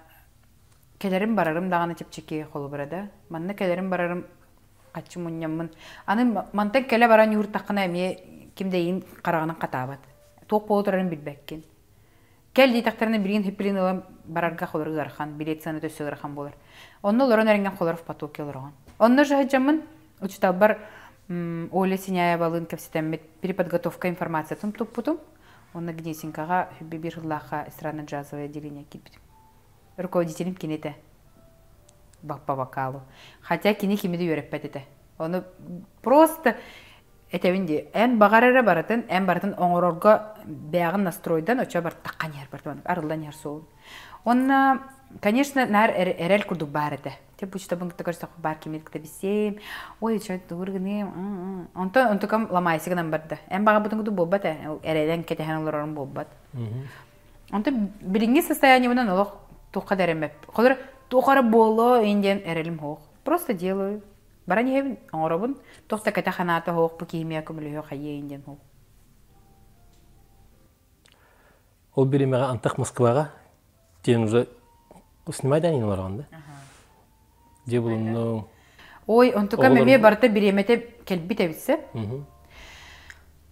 кэлэрим барарым даҕаны чэпчэки холобура да. Манна кэлэрим барарым хаччы мунньаммын. Аны мантан кэлэ баран ньууртаххына эмиэ ким да эйигин хараҕынан хатаабат. Туох буола турарын билбэккин. Кэл диэтэхтэринэ билигин хиппилин ылан барарга холор ыарахан, билет сыаната өссө ыарахан буолар. Онно олорон эрэҥҥэн холор в потоке олороҕун. Онно сылдьаммын учууталбар Оля Синяевалыын кэпсэтэммит переподготовка информациятын туппутум. Онно Гнесинкаҕа хүбби биир сыллаахха эстрадно-джазовое отделение киирбитим. Руководителим кини этэ. По вокалу. Хотя кини кими да үөрэппэт этэ. Ону просто этэбин дии, эн баҕар эрэ барытын, эн барытын оҥорорго бэйэҕин настройдан очо бартахха иһэр барытын арыллан иһэр суолун. Онно, конечно, наар эрэл курдук баар этэ. Те почтабын кытта көрсөхпүт баар кими кытта билсиэм, ой, чё тугур гыныым, онтон онтукам ламайсы гынан барда. Эн баҕарбытын курдук буолбат ээ, эрэлэн кэтэһэн олорорум буолбат. Онтон билиҥҥи состояниебынан олох туохха да эрэммэп. Холор туох эрэ буолуо ин диэн эрэлим суох. Просто делаю. Баран иһэбин, оҥоробун. Туох да кэтэх санаата суох, бу киһи миэхэ көмөлөһүө хайыа ин диэн суох. Ол бириэмэҕэ антах Москваҕа диэн уже снимать анин олороҕун да? Дьиэ булуннуҥ. Ой, онтукам эмиэ барыта бириэмэтэ кэлбит эбит сөп.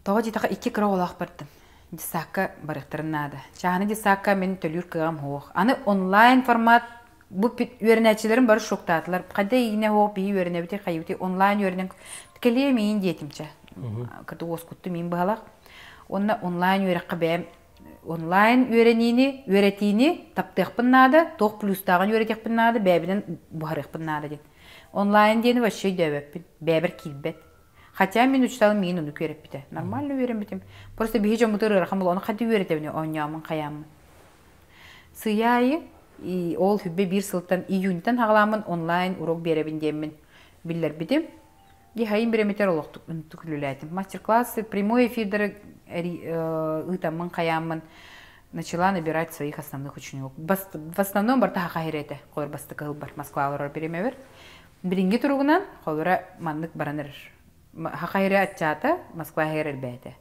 Тоҕо диэтэххэ икки кыра оҕолоох бардым. Детсадка барыахтарын наада. Чааһынай детсадка мин төлүүр кыаҕым суох. Аны онлайн формат бу үөрэнээччилэрим бары шоктаатылар. Хайда иинэ суох биһи үөрэнэбитий хайыбытый онлайн үөрэнэн кэлиэм иин диэтимчэ. Кыты уоскуттум иин быһалах. Онно онлайн үөрэххэ бэйэм онлайн үөрэниини, үөрэтиини таптыахпын наада, туох плюстааҕын үөрэтиэхпин наада, бэйэбинэн буһарыахпын наада диэн. Онлайн диэни вообще өйдөөбөппүн, бэйэбэр киирбэт. Хотя мин учууталым миигин оннук үөрэппитэ. Нормально үөрэммитим. Просто биһи дьоммутугар ыарахан буолла, ону хайдах үөрэтэбин оонньооммун хайааммын. Сыйа аайы И ол хүббэ биир сылтан июньтан хаҕаламмын онлайн урок биэрэбин диэммин биллэрбитим. Ди хайын биремитер олохтук үлэлээтим. Мастер-классы, прямой эфирдары ыытаммын хайааммын начала набирать своих основных учеников. В основном барта хахайрете, холор бастыкы бар Москва олорор биремебер. Билиҥҥи туругунан холура маннык баран эрэр. Хахайры аччаата, Москва иһигэр элбээтэ.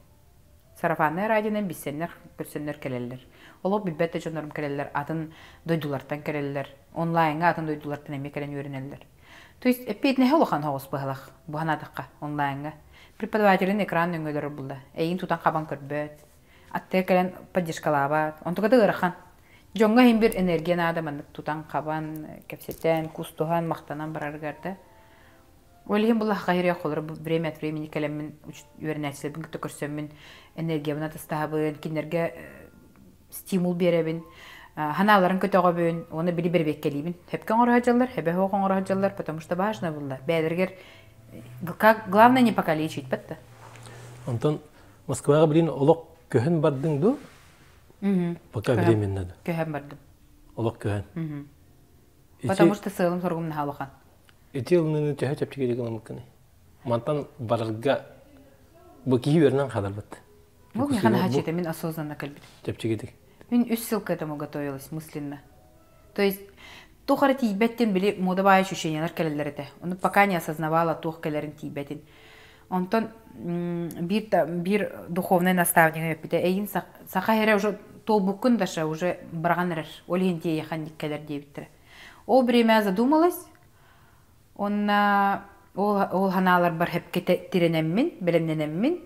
Сарафаннай радионан билсэннэр, көрсөннөр кэлэллэр. Олох билбэт да дьоннорум кэлэллэр, атын дойдулартан кэлэллэр. Онлайҥҥа атын дойдулартан эмиэ кэлэн үөрэнэллэр. То есть эппиэтинэһэ улахан соҕус быһалах, бу санаатахха, онлайҥҥа. Преподавателин экран нөҥүө олорор булла. Эйигин тутан-хабан көрбөт. Аттыгар кэлэн поддержкалаабат. Онтука да ыарахан. Дьоҥҥо иһин бир энергия наада маннык тутан-хабан, кэпсэтэн, кустуһан, махтанан барарыгар да. Ол иһин буллахха холор время от времени кэлэммин үөрэнээччилэрбин кытта көрсөммүн энергиябын атастаһабын, кинилэргэ стимул биэрэбин, ханааларын көтөҕөбүн уонна били бэрэбиэккэлиибин. Хөпкө оҥоро сылдьаллар, хөбө суох оҥоро сылдьаллар, потому что важно булла. Бэйэлэригэр как главное не покалечить, батта. Онтон Москваҕа билин олох көһөн бардыҥ дуу? Пока временно да. Көһөн бардым. Олох көһөн. Потому что сыалым-соругум наһаа улахан. Ити ылыныыны төһө чэпчэкитик ылыммыккыный? Мантан барарга бу киһи үөрэнэн хааларбыт. Ну, миэхэ наһаа чиэтэ, мин осознанно кэлбитим. Чэпчэкитик. Мин үс сыл к этому готовилась мысленно. То есть туох эрэ тиийбэттин били мода баай ощущениялар кэлэллэр этэ. Ону пока не осознавала туох кэлэрин тиийбэтин. Онтон биир, биир духовный наставнигым эппитэ, эйин саха эрэ уже туолбуккун даша уже быраҕан эрэр, ол иһин тиэйэхэн кэлэр диэбиттэрэ. Ол время задумалась, Онна ол, ол ханааларбар хэпкэ тирэнэммин, бэлэмнэнэммин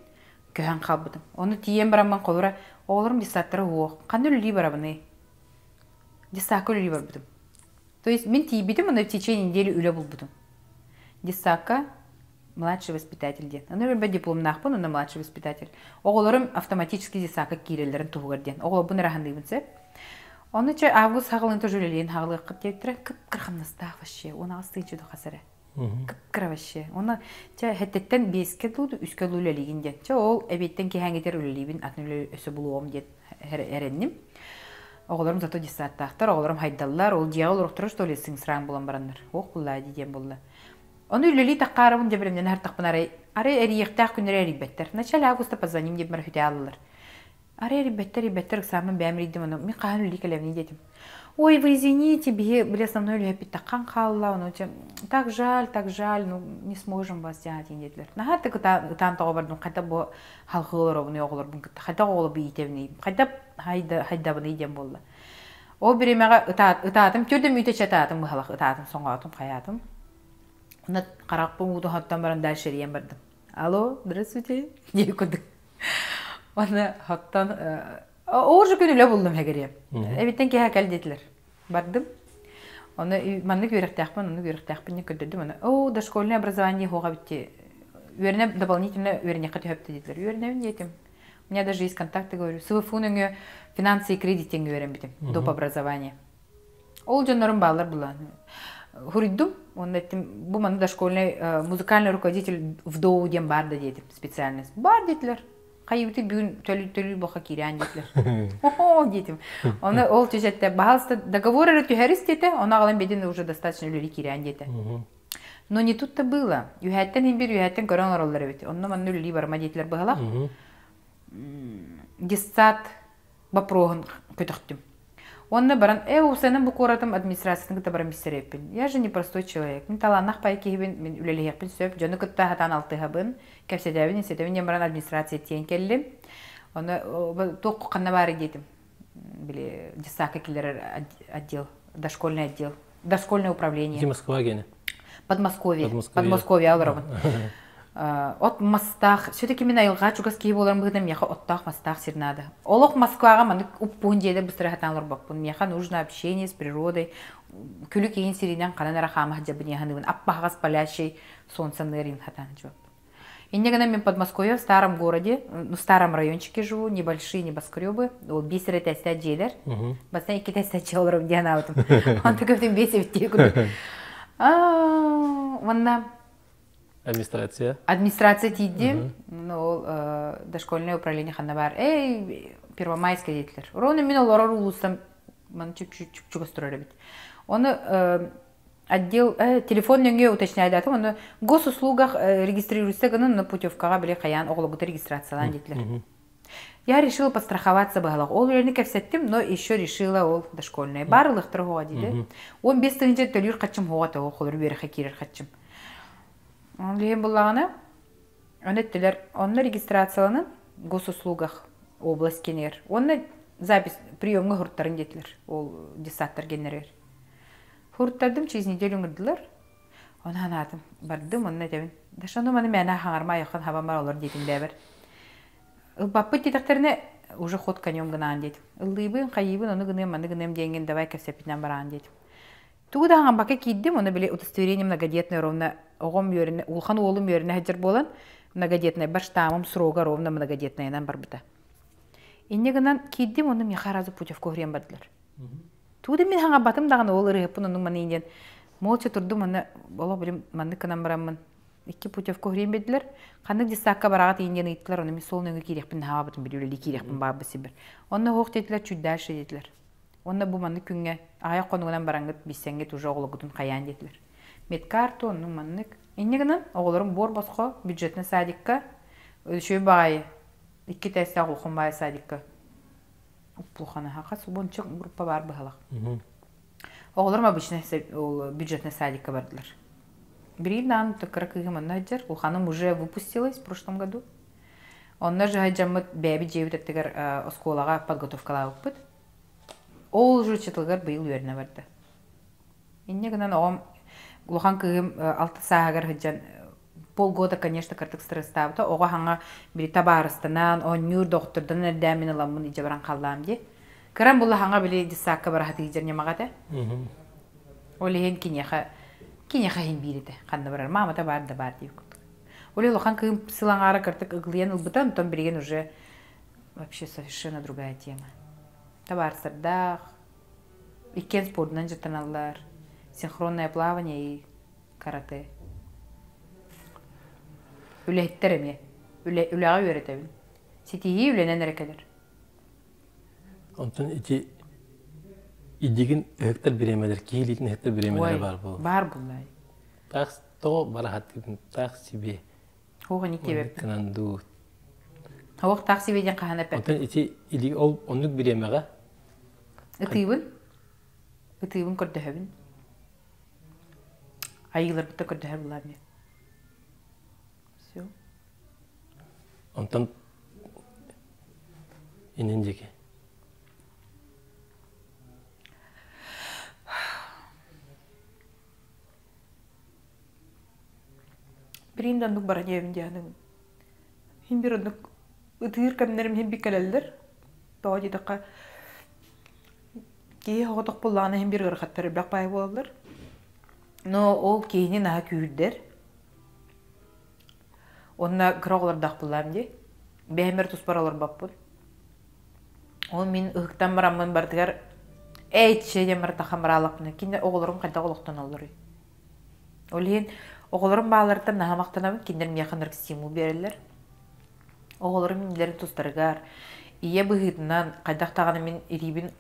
көһөн хаалбытым. Ону тиийэн бараммын холура оҕолорум детсадтара уох, ханна үлэлии барабыный? Детсадка үлэлии барбытым. То есть мин тиийбитим, онно в течение недели үлэ булбутум. Детсадка младший воспитатель диэн. Аны өлбөт дипломнаахпын, онно младший воспитатель. Оҕолорум автоматически детсадка киирэллэрин туһугар диэн. Оҕолорбун ыраһаныыбын сөп. Ону чэ август хаҕылын тоже үлэлиэн хаҕылыаххыт диэбиттэрэ. Кып-кыра хамнастаах вообще. 18 тыһыынча хас эрэ. Кып-кыра вообще. Оны чэ хэттеттен биэскэ дуу, үскэ дуу үлэлиигин диэн. Чэ ол эбиэттэн киһээҥҥитигэр үлэлиибин, атын үлэ өссө булуом диэн эрэнним. Оҕолорум зато детсадтаахтар, оҕолорум хайдаллар, ол дьиэҕэ олорохторо что ли сыҥсыраан булан бараннар. Ох буллаа дии диэн булла. Ону үлэлии таххаарабын дьэ бэлэмнэнэ сартахпына арай, арай эрийиэхтээх күннэри эрийбэттэр. В начале августа позвоним диэн баран хүтэ ааллылар. Арай эрийбэттэр, эрийбэттэр ыксааммын бэйэм эрийдим ону мин хаһан үлэлии кэлэбиний диэтим. Ой, вы извините, биһи били основной үлэһиппит таххан хаалла, ону так жаль, так жаль, ну не сможем вас взять диэтилэр. Наһаа так ытаан тоҕо бардым, хайда бу халҕыы олоробунуй оҕолорбун кытта, хайдах оҕолорбу иитэбиний, хайда хайдабыный диэн буолла. Ол бириэмэҕэ ытаатым, түрдүм үүтэ ытаатым быһалах ытаатым, соҥоотум, хайаатым. Онно харахпын уутун хоттон баран дальше эрийэн бардым. Алло, здравствуйте, диye курдук. Уонна хоттон ооржу күн үлэ буллум хэгириэм. Эбиттэн киһи кэл диэтилэр. Бардым. Оны маннык үөрэхтээхпин, оннук үөрэхтээхпин диэн көрдөрдүм. Оны оо, дошкольное образование хуоҕа битти. Үөрэнэ дополнительно үөрэниэххэ түһэптэ диэтилэр. Үөрэнэбин диэтим. У меня даже есть контакты, говорю. СВФУ нөҥүө финансы и кредит диэн үөрэммитим. Доп образование. Ол дьоннорум бааллар булан. Хуруйдум, уонна эттим, бу манна дошкольный музыкальный руководитель вдову диэн баар да диэтим специальность. Баар диэтилэр. Хайыбыты бүгүн төлүү боха киирээн диэтилэр. О диэтим. Оны ол чечетте баһалыста договор эрэ түһэрис диэтэ, оны аҕалан бедин уже достаточно үлэли киирээн диэтэ. Но не тут-то было. Үһээттэн иһин бир үһээттэн көрөн олороллор эбит. Онно манна үлэлии барыма диэтилэр быһалах. Детсад боппуруоһун көтөхтүм. Уонна баран, э, уопсайынан бу куоратым администрациятын кытта баран билсэрэппин. Я же не простой человек. Мин талааннаах пай киһибин, мин үлэлэһиэхпин сөп, дьону кытта сатаан алтыһабын, кэпсэтэбин, истэтэбин диэн баран администрация тиийэн кэллим. Ону туох ханна баары диэтим. Били детсадка киллэрэр отдел, дошкольный отдел, дошкольное управление. Где Москва гене? Подмосковье. Подмосковье олоробун. От мастаах, все-таки мин айылҕа чугас киһи буоларым быһыытынан миэхэ оттоох мастаах сир наада. Олох Москваҕа маннык уппуун дьиэлэр быстара сатаан олорбоппун. Миэхэ нужно общение с природой. Күлүк иин сиринэн ханан эрэ хаама сылдьабын иһаныыбын. Аппаһаҕас палящий солнце нырин хатаан жуоппун. Инньэ гынан мин Подмосковье в старом городе, ну, в старом райончике живу, небольшие небоскребы, ол биэс эрэ этээстээх дьиэлэр. Бастан икки этээстээх дьиэ олором диэн аабытым. Онто көптүм биэс эбит дии курдук. Уонна Администрация. Администрация тиийдим. Ну, ол дошкольное управление ханна баар. Эй, Первомайская диэтилэр. Ровно мин олорор улуустан Маны чуп-чугас турар эбит. Оны отдел телефон нөҥүө уточняйдаатым, оны госуслугах регистрируйся гынан, на путевкаҕа били хайаан оҕолоргута регистрациялаан диэтилэр. Я решила подстраховаться быһалах. Ол үлэни кэпсэттим, но еще решила ол дошкольная. Бар ылыхтар хоҕа диде. 15 тыһыынча төлүүр хаччым хоҕа тоҕо холор үөрэхэ киирэр хаччым. Ол иһин буллаҕына, Оны эттилэр, онно регистрацияланын госуслугах область кенер. Онно запись приемҥа хуртарын диэтилэр ол детсадтар геннерер. Хуртардым через неделю ыҥырдылар. Оны ханаатым бардым онно этэбин. Да шону маны мээнэ хаҥарма айаххын хабан бар олор диэтим бэбэр. Ылбаппыт диэтэхтэринэ уже ход конем гынаан диэтим. Ыллыыбын, хайыыбын, ону гыныам, маны гыныам диэҥҥин давай кэпсэппитинэн бараан диэтим. Тугу да хаҥаммакка киирдим, уонна били удостоверение многодетное ровно оҕом үөрэнэ, улахан уолум үөрэнэ сылдьар буолан, многодетнайбар штаммым срога ровно многодетнайынан барбыта. Инньэ гынан киирдим, уонна миэхэ сразу путевка уһуйан бардылар. Тугу да мин хаҥарбатым даҕаны ол ырыһыппын оннук маны диэн молча турдум уонна олох билим маннык гынан бараммын икки путевка уһуйан биэрдилэр. Ханнык детсадка бараҕыт иин диэн ыйыттылар, ону мин сол нөҥүө киириэхпин наһаабытым били үлэлии киириэхпин баҕарбыт сирбэр. Онно оһох диэтилэр, чуть дальше диэтилэр. Уонна бу маннык күҥҥэ аҕыйах хонугунан бараҥҥыт билсэҥҥит уже оҕолоргутун хайаан диэтилэр. Медкарту оннук маннык. Инньэ гынан оҕолорум буор босхо бюджетный садикка үчүгэй баҕайы икки этээстээх улахан баайы садикка уппулханаһа хас уонча группа баар быһалах. Оҕолорум обычный бюджетный садикка бардылар. Биир даҕаны кыра кыыһым онно сылдьар. Улаханым уже выпустилась в прошлом году. Онно жаһайдьаммыт бэйэбит дьиэбит аттыгар оскуолаҕа подготовкалаабыппыт. Ол уже учителгар быйыл үөрэнэ барда. Инньэ гынан оҕом улахан кыыһым алта сааһыгар сылдьан полгода, конечно, кырдык стресстаабыта. Оҕо хаҥа били табаарыстанан, оонньуур доҕоттордонон эрдээн мин ыламмын илдьэ баран халлаам дии. Кырам була хаҥа били детсадка бара сатыы ньамаҕа этэ. Ол иһин киниэхэ киниэхэ иһин биир этэ. Ханна барар маамата баар да баар диэбит курдук. Ол иһин улахан кыым сыл аҥаара кырдык ыгылыйан ылбыта, онтон билигин уже вообще совершенно другая тема. Табаарыстардаах, иккиэн спордунан дьарыктаналлар, синхронное плавание и карате. Үлэһиттэр эмиэ. Үлэ, үлэҕэ үөрэтэбин. Ситиһии үлэнэн эрэ кэлэр. Онтон ити идигин ыһыктар бириэмэлэр, киһи илиитин ыһыктар бириэмэлэрэ баар буолар. Баар буоллай. Таах тоҕо барахаттыгын таах себе Хуох ини киэбэппин. Гынан дуу. Хуох таах себе диэн хаһан эппэппин. Онтон ити или ол оннук бириэмэҕэ Ытыыбын. Ытыыбын көрдөһөбүн. Айыыларбытта көрдөһөр булаам мен. Все. Онтон инин диэки. Билигин да оннук баран иһэбин диэхинин. Иһин бир оннук ытыыр кэмнэрим иһин бир кэлэллэр. Тоҕо диэтэххэ киһи соҕотох буоллаҕына иһин бир ыарахаттар элбэх баайы буолаллар. Но ол киһини наһаа күүһүрдэр. Уонна кыра оҕолордоох буоллаам дии. Бэйэм туспар олорбоппун. Ол мин ыһыктан бараммын барытыгар эй чэ диэн барытахха бараалаппына кинилэр оҕолорум хайдах олохтоноллоруй? Ол иһин оҕолорум бааларыттан наһаа махтанабын, кинилэр миэхэ наркстимул биэрэллэр. Оҕолорум иннилэрин тустарыгар ийэ быһыытынан хайдах даҕаны мин илиибин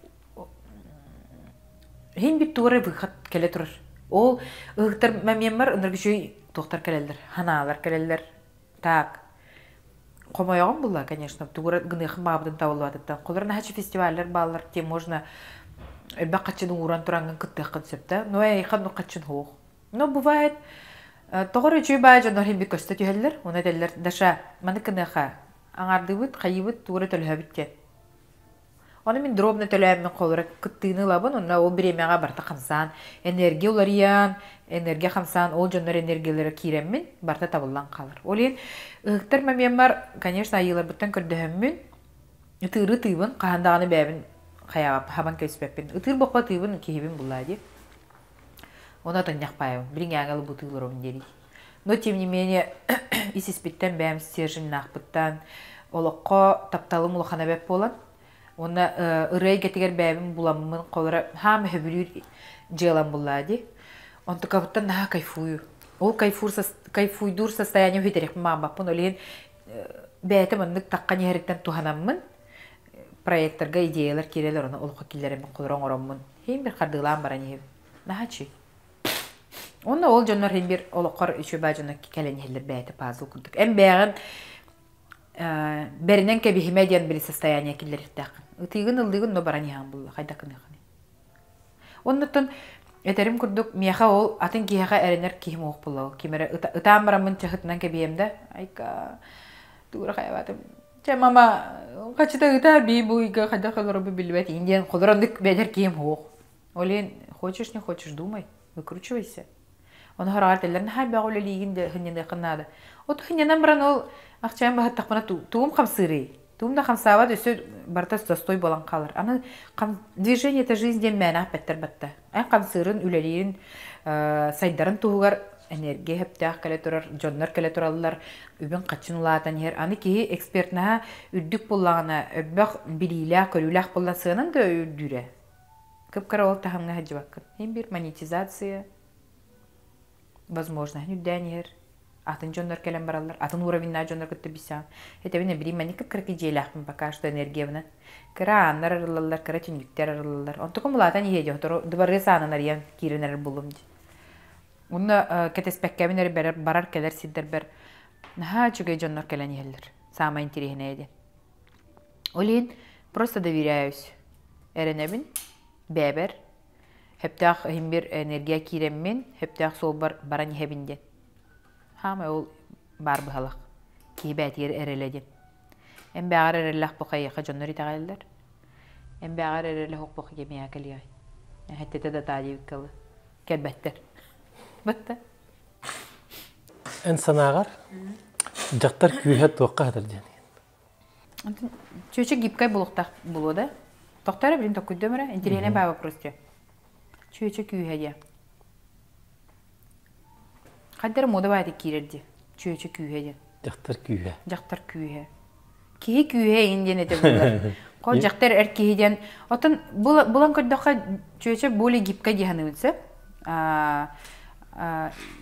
иһин бүт тугу эрэ выход кэлэ турар. Ол ыһыктар момеммар ынырык үчүгэй туохтар кэлэллэр, ханаалар кэлэллэр. Так, хомойоҕум буолла, конечно, тугу эрэ гыныахым баабытын табыллыбатыттан. Холор наһаччы фестиваллар бааллар, тем можно элбэх хаччын ууран тураҥҥын кыттыаххын сөп да. Но эйиэхэ оннук хаччын суох. Но бывает, тоҕо эрэ үчүгэй баайы дьоннор иһин көстө түһэллэр, уонна этэллэр, Даша, маны гыныаха, аҥаардыыбыт, хайыыбыт, тугу эрэ төлөһөбүт диэн. Ону мин дробно төлөөммүн холура кыттыыны ылабын, онно ол бириэмэҕэ барыта хамсаан, энергия уларыйан, энергия хамсаан, ол дьоннор энергиялара киирэммин, барыта табыллан хаалар. Ол иһин ыһыктар момеммар, конечно, айыыларбыттан көрдөһөммүн, ытыыры ытыыбын, хаһан даҕаны бэйэбин хайаҕа хабан кэбиспэппин. Ытыыр бокко ытыыбын, киһибин буллаа дии. Оны атынньахпаайабын, билиҥ ылы бутыыларобун диэрий. Но тем не менее ис-испиттэн бэйэм стерженнаахпыттан олоххо тапталым улахана бэрт буолан уонна ырыа эйгэтигэр бэйэбин буламмын холоро хаам өһөбүлүүр дьыалам буллаа дии. Онтукабыттан наһаа кайфую. Ол кайфуур кайфуйдуур состояние үһүтэриэхпин баҕарбаппын. Ол иһин бэйэтэ маннык таххан иһэриттэн туһанаммын. Проекторга идеялар киирэлэр, ону олоххо киллэрэммин холоро оҥороммун иһин бир хардыылаан баран иһэбин. Наһаа үчүгэй. Уонна ол дьоннор иһин бир олоххор үчүгэй баа дьоннор кэлэн иһэллэр бэйэтэ пазл курдук. Эн бэйэҕин бэринэн кэбиһимэ диэн били состояние киллэриэхтээххин. Ытыыгын ыллыыгын но баран иһэҕин булла хайдах гыныаххыный. Оннуттан этэрим курдук миэхэ ол атын киһиэхэ эрэнэр киһим уох буолла ол ким эрэ ытаан бараммын чаһытынан кэбиһиэм да айка туура хайабатым чэ мама хачыта ытаа бии бу ыйга хайдах олоробу билбэт диэн холороннук бэдэр киһим суох. Ол иһин хочешь не хочешь думай, выкручивайся. Ону хараҕар этэллэр наһаа элбэх үлэлиигин да сынньаныаххын наада. От сынньанан баран ол ахчаан баһыттахпына тугум хамсыырый? Тугум да хамсаабат өссө барыта застой буолан хаалар. Аны движение это жизнь диэн мээнэ эппэттэр батта. Эн хамсыырын, үлэлиирин, сайдарын туһугар энергия сөптөөх кэлэ турар, дьоннор кэлэ тураллар, үбүн-хаччын улаатан иһэр. Аны киһи экспертнаһа үрдүк буоллаҕына, элбэх билиилээх, көрүүлээх буолла сыанан да үрдүүрэ. Кып-кыра ол таһымҥа сылдьыбаккын. Иһин биир монетизация возможноһын үрдээн иһэр. Атын дьоннор кэлэн бараллар. Атын уровеннаах дьоннор кытта билсэҕин. Этэбин эбирим маннык кып-кыракый дьиэлээхпин пока что энергиябынан. Кыра ааннар арыллаллар, кыра түннүктэр арыллаллар. Онтукум улаатан иһиэ дии, сотору дыбарыас аанын арыйан киирэн эрэр буолуом дии. Уонна кэтэспэккэбин эрэ барар кэлэр сирдэрбэр наһаа үчүгэй дьоннор кэлэн иһэллэр. Саамай интириэһинэйэ диэн. Ол иһин просто доверяюсь. Эрэнэбин, бэйэбэр, сөптөөх иһин бир энергия киирэммин, сөптөөх суолбар баран иһэбин диэн. Хаамай ол баар быһалах. Киһи бээтигэр эрэлэ диэн. Эн бэҕэр эрэллээх бу хайыаха дьоннор итэҕэллэр. Эн бэҕэр эрэлэ суох бу кимиэхэ кэлиэҕэй. Эһэттэтэ да таа диэбиккэ дылы. Кэлбэттэр. Батта. Эн санааҕар дьахтар күүһэ туохха сытар диэн? Чүөчэ гибкай булуохтаах буолуо да? Тохтоо эрэ билин токкуйдуом эрэ. Интириэһинэй баа вопрос дьэ. Чүөчэ күүһэ диэ. Хайда эрэ муода баайдык киирэр дии. Чүөчэ күүһэ диэн. Дьахтар күүһэ. Дьахтар күүһэ. Киһи күүһэ иҥин диэн этэ буолар. Хо дьахтар эр киһи диэн. Оттон булан көрдөххө чүөчэ более гибкай дии саныыбын сөп.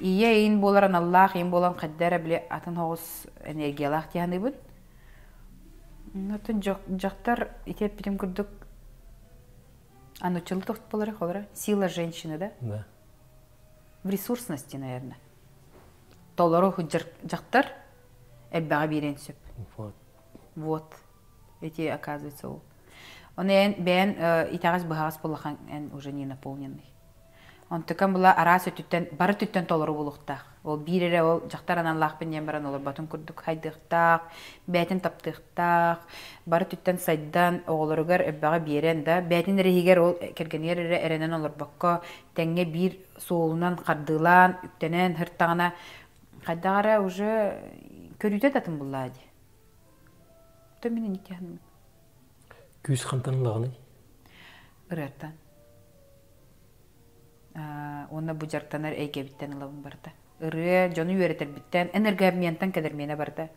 Ийэ иин буолар аналлаах иин буолан хайда эрэ били атын соҕус энергиялаах дии саныыбын. Оттон дьахтар ити эппитим курдук ануччалыы тохт буолара холоро сила женщины да? Да. В ресурсности, наверное. Толору дьахтар элбэҕи биэриэн сөп. Вот. Вот. Эти, оказывается, ол. Оны эн бэйэн итэҕэс быһаҕас буоллахан эн уже не наполненный. Онтукан була араас өттүттэн, бары өттүттэн толору буолуохтаах. Ол биир эрэ ол дьахтар аналлаахпын диэн баран олорботун курдук хайдыахтаах, бэйэтин таптыахтаах, бары өттүттэн сайдан, оҕолоругар элбэҕи биэрэн да, бэйэтин эрэ иһигэр ол кэргэнигэр эрэ эрэнэн олорбокко, тэҥҥэ биир суолунан хардыылаан, үктэнэн сыртаҕына, хайдах эрэ уже көрүүтэ да атын буллаа дии. То мин инник диэхиним. Күүс хантан ылаҕыный? Ырыаттан. Уонна бу дьарыктанар эйгэбиттэн ылабын барыта. Ырыа дьону үөрэтэрбиттэн, энергообментан кэлэр миэнэ барыта.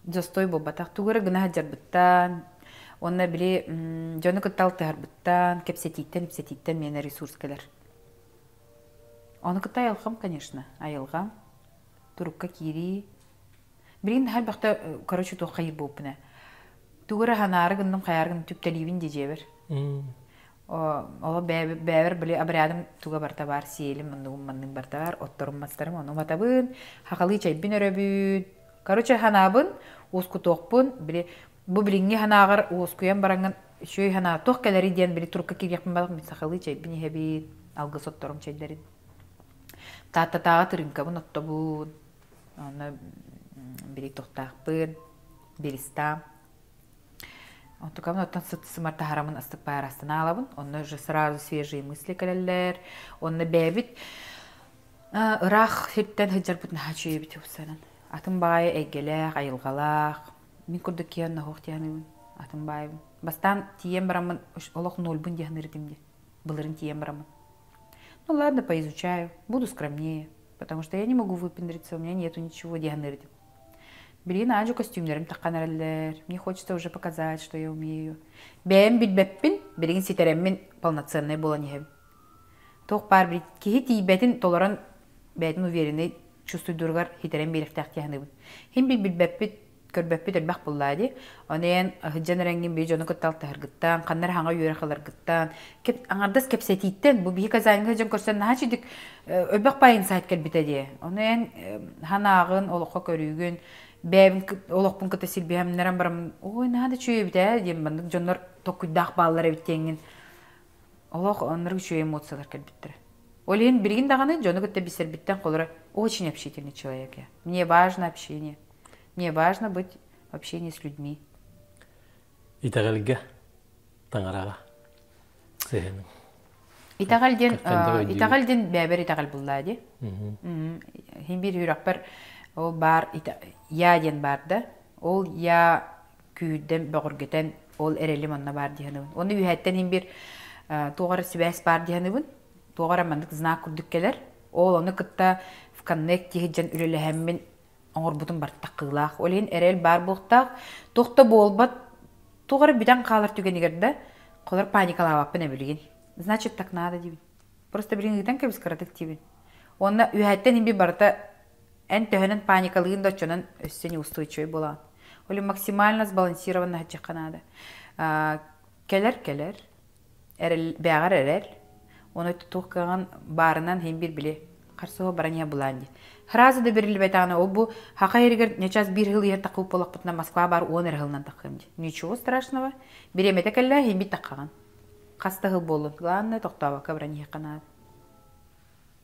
Застой буолбатах. Тугу эрэ гына сылдьарбыттан, уонна били дьону кытта алтыһарбыттан, кэпсэтииттэн, ипсэтииттэн миэнэ ресурс кэлэр. Ону кытта айылҕам, конечно, айылҕам. Турукка киирии. Билигин наһаа элбэхтэ, короче, туох хайыыр буолпун ээ. Тугу эрэ ханаары гынным, хайаары гынным түптэлиибин дии дьиэбэр. Ол бэйэбэр били обрядым туга барыта баар, сиэлим, оннугум маннык барыта баар, отторум мастарым ону уматабын, хахалыы чэйбин өрөбүн. Короче, ханаабын, уоскутуохпун, били бу билиҥҥи санааҕар уоскуйан бараҥҥын үчүгэй санаа туох кэлэрий диэн били турукка киириэхпин баҕар мин сахалыы чэйбин иһэбин, алгыс отторум чэйдэрин. Тааттатааҕы тырыыҥкабын оттобун, онно били туохтаахпын, берестам. Онтукабын оттон сыт-сымар таһарамын астык паарастана аалабын. Онно уже сразу свежие мысли кэлэллэр. Онно бэйэбит ыраах сиртэн сылдьарбыт наһаа үчүгэй эбит упсанан. Атын баҕайы эйгэлээх, айылҕалаах. Мин курдук киһи онно суох дии саныыбын. Атын баайбын. Бастаан тиийэн бараммын олох нольбун дии саныыр этим дии. Былырын тиийэн бараммын. Ну ладно, поизучаю, буду скромнее, потому что я не могу выпендриться, у меня нету ничего дии саныыр этим. Билигин аадьу костюмнарым таххан эрэллэр. Мне хочется уже показать, что я умею. Бэйэм билбэппин, билигин ситэрэммин полноценный буолан иһэбин. Туох баар киһи тиийбэтин толорон бэйэтин уверенный чувствуйдууругар хитэрэн биэриэхтээх дии саныыбын. Хин билбэппит Көрбөппүт элбэх буллаа дии. Ону эн сылдьан эрэҥҥин бии дьону кытта алтыһаргыттан, ханна эрэ хаҥа үөрэх ыларгыттан, аҥардас кэпсэтииттэн, бу биһи Казаньга дьон көрсөн наһаа чидик элбэх баай инсайт кэлбитэ дии. Ону эн ханаағын, олоххо көрүүгүн, бэйэбин олохпун кытта силбиһэмнэрэн барам, ой, наһаа да үчүгэй эбит ээ диэн маннык дьоннор токкуйдаах бааллар эбит диэҥҥин олох оннук үчүгэй эмоциялар кэлбиттэрэ. Ол иһин билигин даҕаны дьону кытта билсэрбиттэн холоро очень общительный человек я. Мне важно общение. Мне важно быть в общении с людьми. Итэҕэлгэ, таҥараҕа сыһыаным. Итэҕэл диэн итэҕэл диэн бэйэбэр итэҕэл буллаа дии. Хин биир үрэхпэр ол баар я диэн баар да. Ол я күүрдэн бөҕөргөтөн ол эрэлим онно баар дии саныыбын. Оны үһэттэн хин биир туох эрэ сибээс баар дии саныыбын. Туох эрэ маннык знак курдук кэлэр. Ол ону кытта в коннекте сылдьан үлэлэһэммин оҥорбутум барыта кыылаах. Ол иһин эрэл баар буолуохтаах. Туох да буолбат, туох эрэ бүтэн хаалар түгэнигэр да, холор паникалаабаппын эбилигин. Значит, так надо диибин. Просто билигин ыытан кэбис кыратык диибин. Уонна үөһэттэн имби барыта эн төһөнөн паникалыын да оччонон өссө неустойчивый буолаҕын. Ол иһин максимально сбалансированно сылдьыахха наада. Кэлэр-кэлэр, эрэл бээҕэр эрэл Оны туох кыаҕын баарынан иһин бир били харсыһо баран иһэ булаан дии. Сразу да бэриллибэтэҕинэ ол бу хаха иһигэр нечас биир сыл иһэр таххыбыт буоллахпытына Москва баар уон эрэ сылынан таххыам дии. Ничего страшного. Бириэмэтэ кэллэ иһин таххаҕын. Хас да сыл буоллун. Главное тохтообокко баран иһиэххэ наада.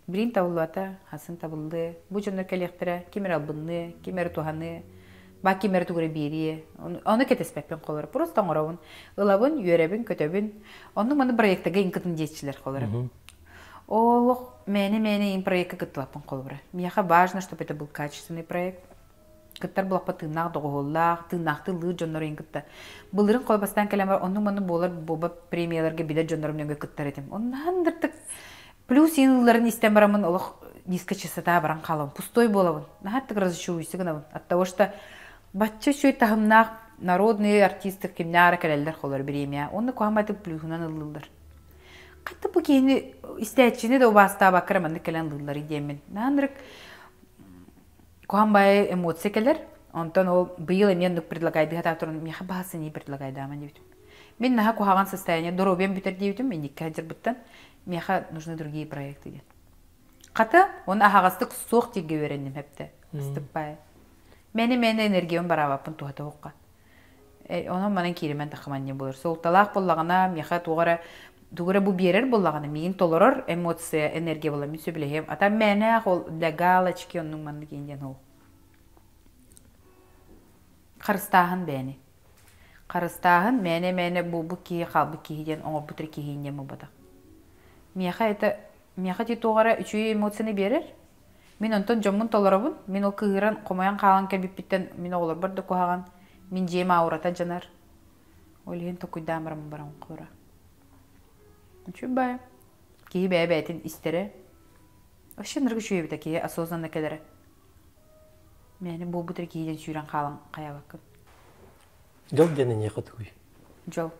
Билин табыллыбата, хасын табыллыа, бу дьоннор кэлиэхтэрэ, ким эрэ албынныа, ким эрэ туһаныа, ба ким эрэ тугу эрэ биэриэ. Ону кэтэспэппин холоро. Просто оҥоробун. Ылабын, үөрэбин, көтөбүн. Оннук маны проектага иҥкытын диэччилэр холоро. Олох мээнэ-мээнэ им проекка кыттыбаппын холобура. Миэхэ важно, чтобы это был качественный проект. Кыттар булахпа тыыннаах доҕуһуоллаах, тыыннаахтыы ыллыыр дьоннору иҥ кытта. Былырын холбастаан кэлэн бар, оннук-маннык буолар буолба премияларга билэр дьоннорум нөҥүө кыттар этим. Оннаһандыртык Плюс ылларын истэн бараммын олох низкая частота баран хаалабын, пустой буолабын. Наһаа разочаруйся гынабын. От того, что бачча үчүгэй таһымнаах народные артисты кимнээх эрэ кэлэллэр холор бириэмийэ. Онно куһаҕан плюһунан ыллыыллар. Хайта бу киһини истээччини да убаастаабакка эрэ маннык кэлэн ыллыыллар диэммин. Наанырык куһаҕан баайы эмоция кэлэр. Онтон ол быйыл эмиэ оннук предлагайдыы сатаан туран миэхэ баһасын не предлагайдаама диэбитим. Мин наһаа куһаҕан состояние доруобуйам бүтэр диэбитим, инникки сылдьарбыттан миэхэ нужны другие проекты диэн. Хата, оны аһаҕастык суох дииргэ үөрэнним хэптэ. Астык баай. Мэни-мэни энергиябын бараабаппын туһата уохха. Онон манан кииримэн тахаманньа буолар. Суолталаах буоллаҕына, миэхэ туох эрэ тугу эрэ бу биэрэр буоллаҕына, миигин толорор эмоция, энергия буолла, мин сөбүлэһиэм. А там мээнээх ол для галочки оннук маннык диэн ол. Харыстааһын бэйэни. Харыстааһын мээнэ-мээнэ буолбут киһи хаалбыт киһи диэн оҥорбут эрэ киһи диэн буолбатах. Миэхэ это миэхэ ити туох эрэ үчүгэй эмоцияны биэрэр. Мин онтон дьоммун толоробун. Мин ол кыыһыран, хомойон хаалан кэлбиппиттэн мин оҕолорбор да куһаҕан, мин дьиэм аурата дьанар. Ол иһин токуйдаан бараммын баран хора. Үчүгэй баайа. Киһи бэйэ-бэйэтин истэрэ. Вообще ынырык үчүгэй эбит киһи осознанно кэлэрэ. Мээнэ буолбут эрэ киһи диэн сүүрэн хаалан хайаабаккын. Дьол диэн эйиэхэ тугуй? Дьол.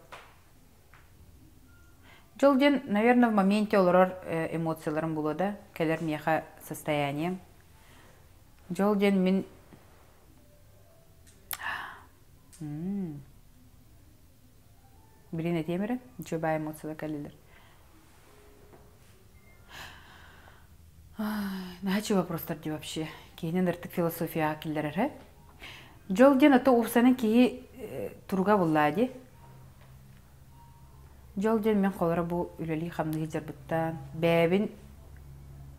Дьол диэн, наверное, в моменте олорор эмоцияларым буолуо да, кэлэр миэхэ состоянием. Дьол диэн мин Билин этиэм эрэ, үчүгэй баай эмоциялар кэллилэр. Наһаа вопростар дии вообще. Киһини ыныртык философияҕа киллэрэр һэ. Дьол диэн ото уопсайынан киһи туруга буллаа дии. Дьол диэн мин холоро бу үлэлии-хамныы сылдьарбыттан, бэйэбин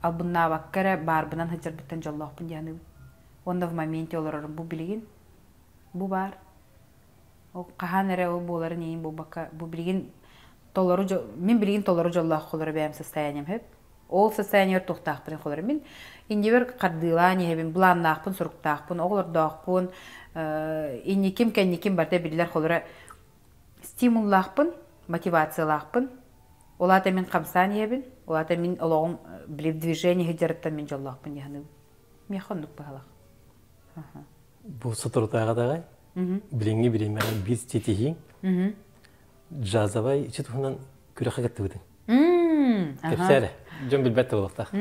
албыннаабакка эрэ баарбынан сылдьарбыттан дьоллоохпун дии саныыбын. Уонна в моменте олорорум бу билигин бу баар. Ол хаһан эрэ ол буоларын иһин буолбакка, бу билигин толору мин билигин толору дьоллоох холоро бэйэм состоянием сөп. Ол состояниебар туохтаахпын холоро мин иннибэр хардыылаан иһэбин, былааннаахпын, суруктаахпын, оҕолордоохпун, инниким, кэнниким барыта биллэр холоро стимуллаахпын, мотивациялаахпын. Ол аата мин хамсаан иһэбин, ол аата мин олоҕум били движение сылдьарыттан мин дьоллоохпун дии саныыбын. Миэхэ оннук быһалаах. Бу соторутааҕы билиҥҥи бириэмэҕэ биир ситиһииҥ джазовай ичи туһунан күрэххэ кыттыбытыҥ. Кэпсээ эрэ. Дьон билбэт да буолуохтаах.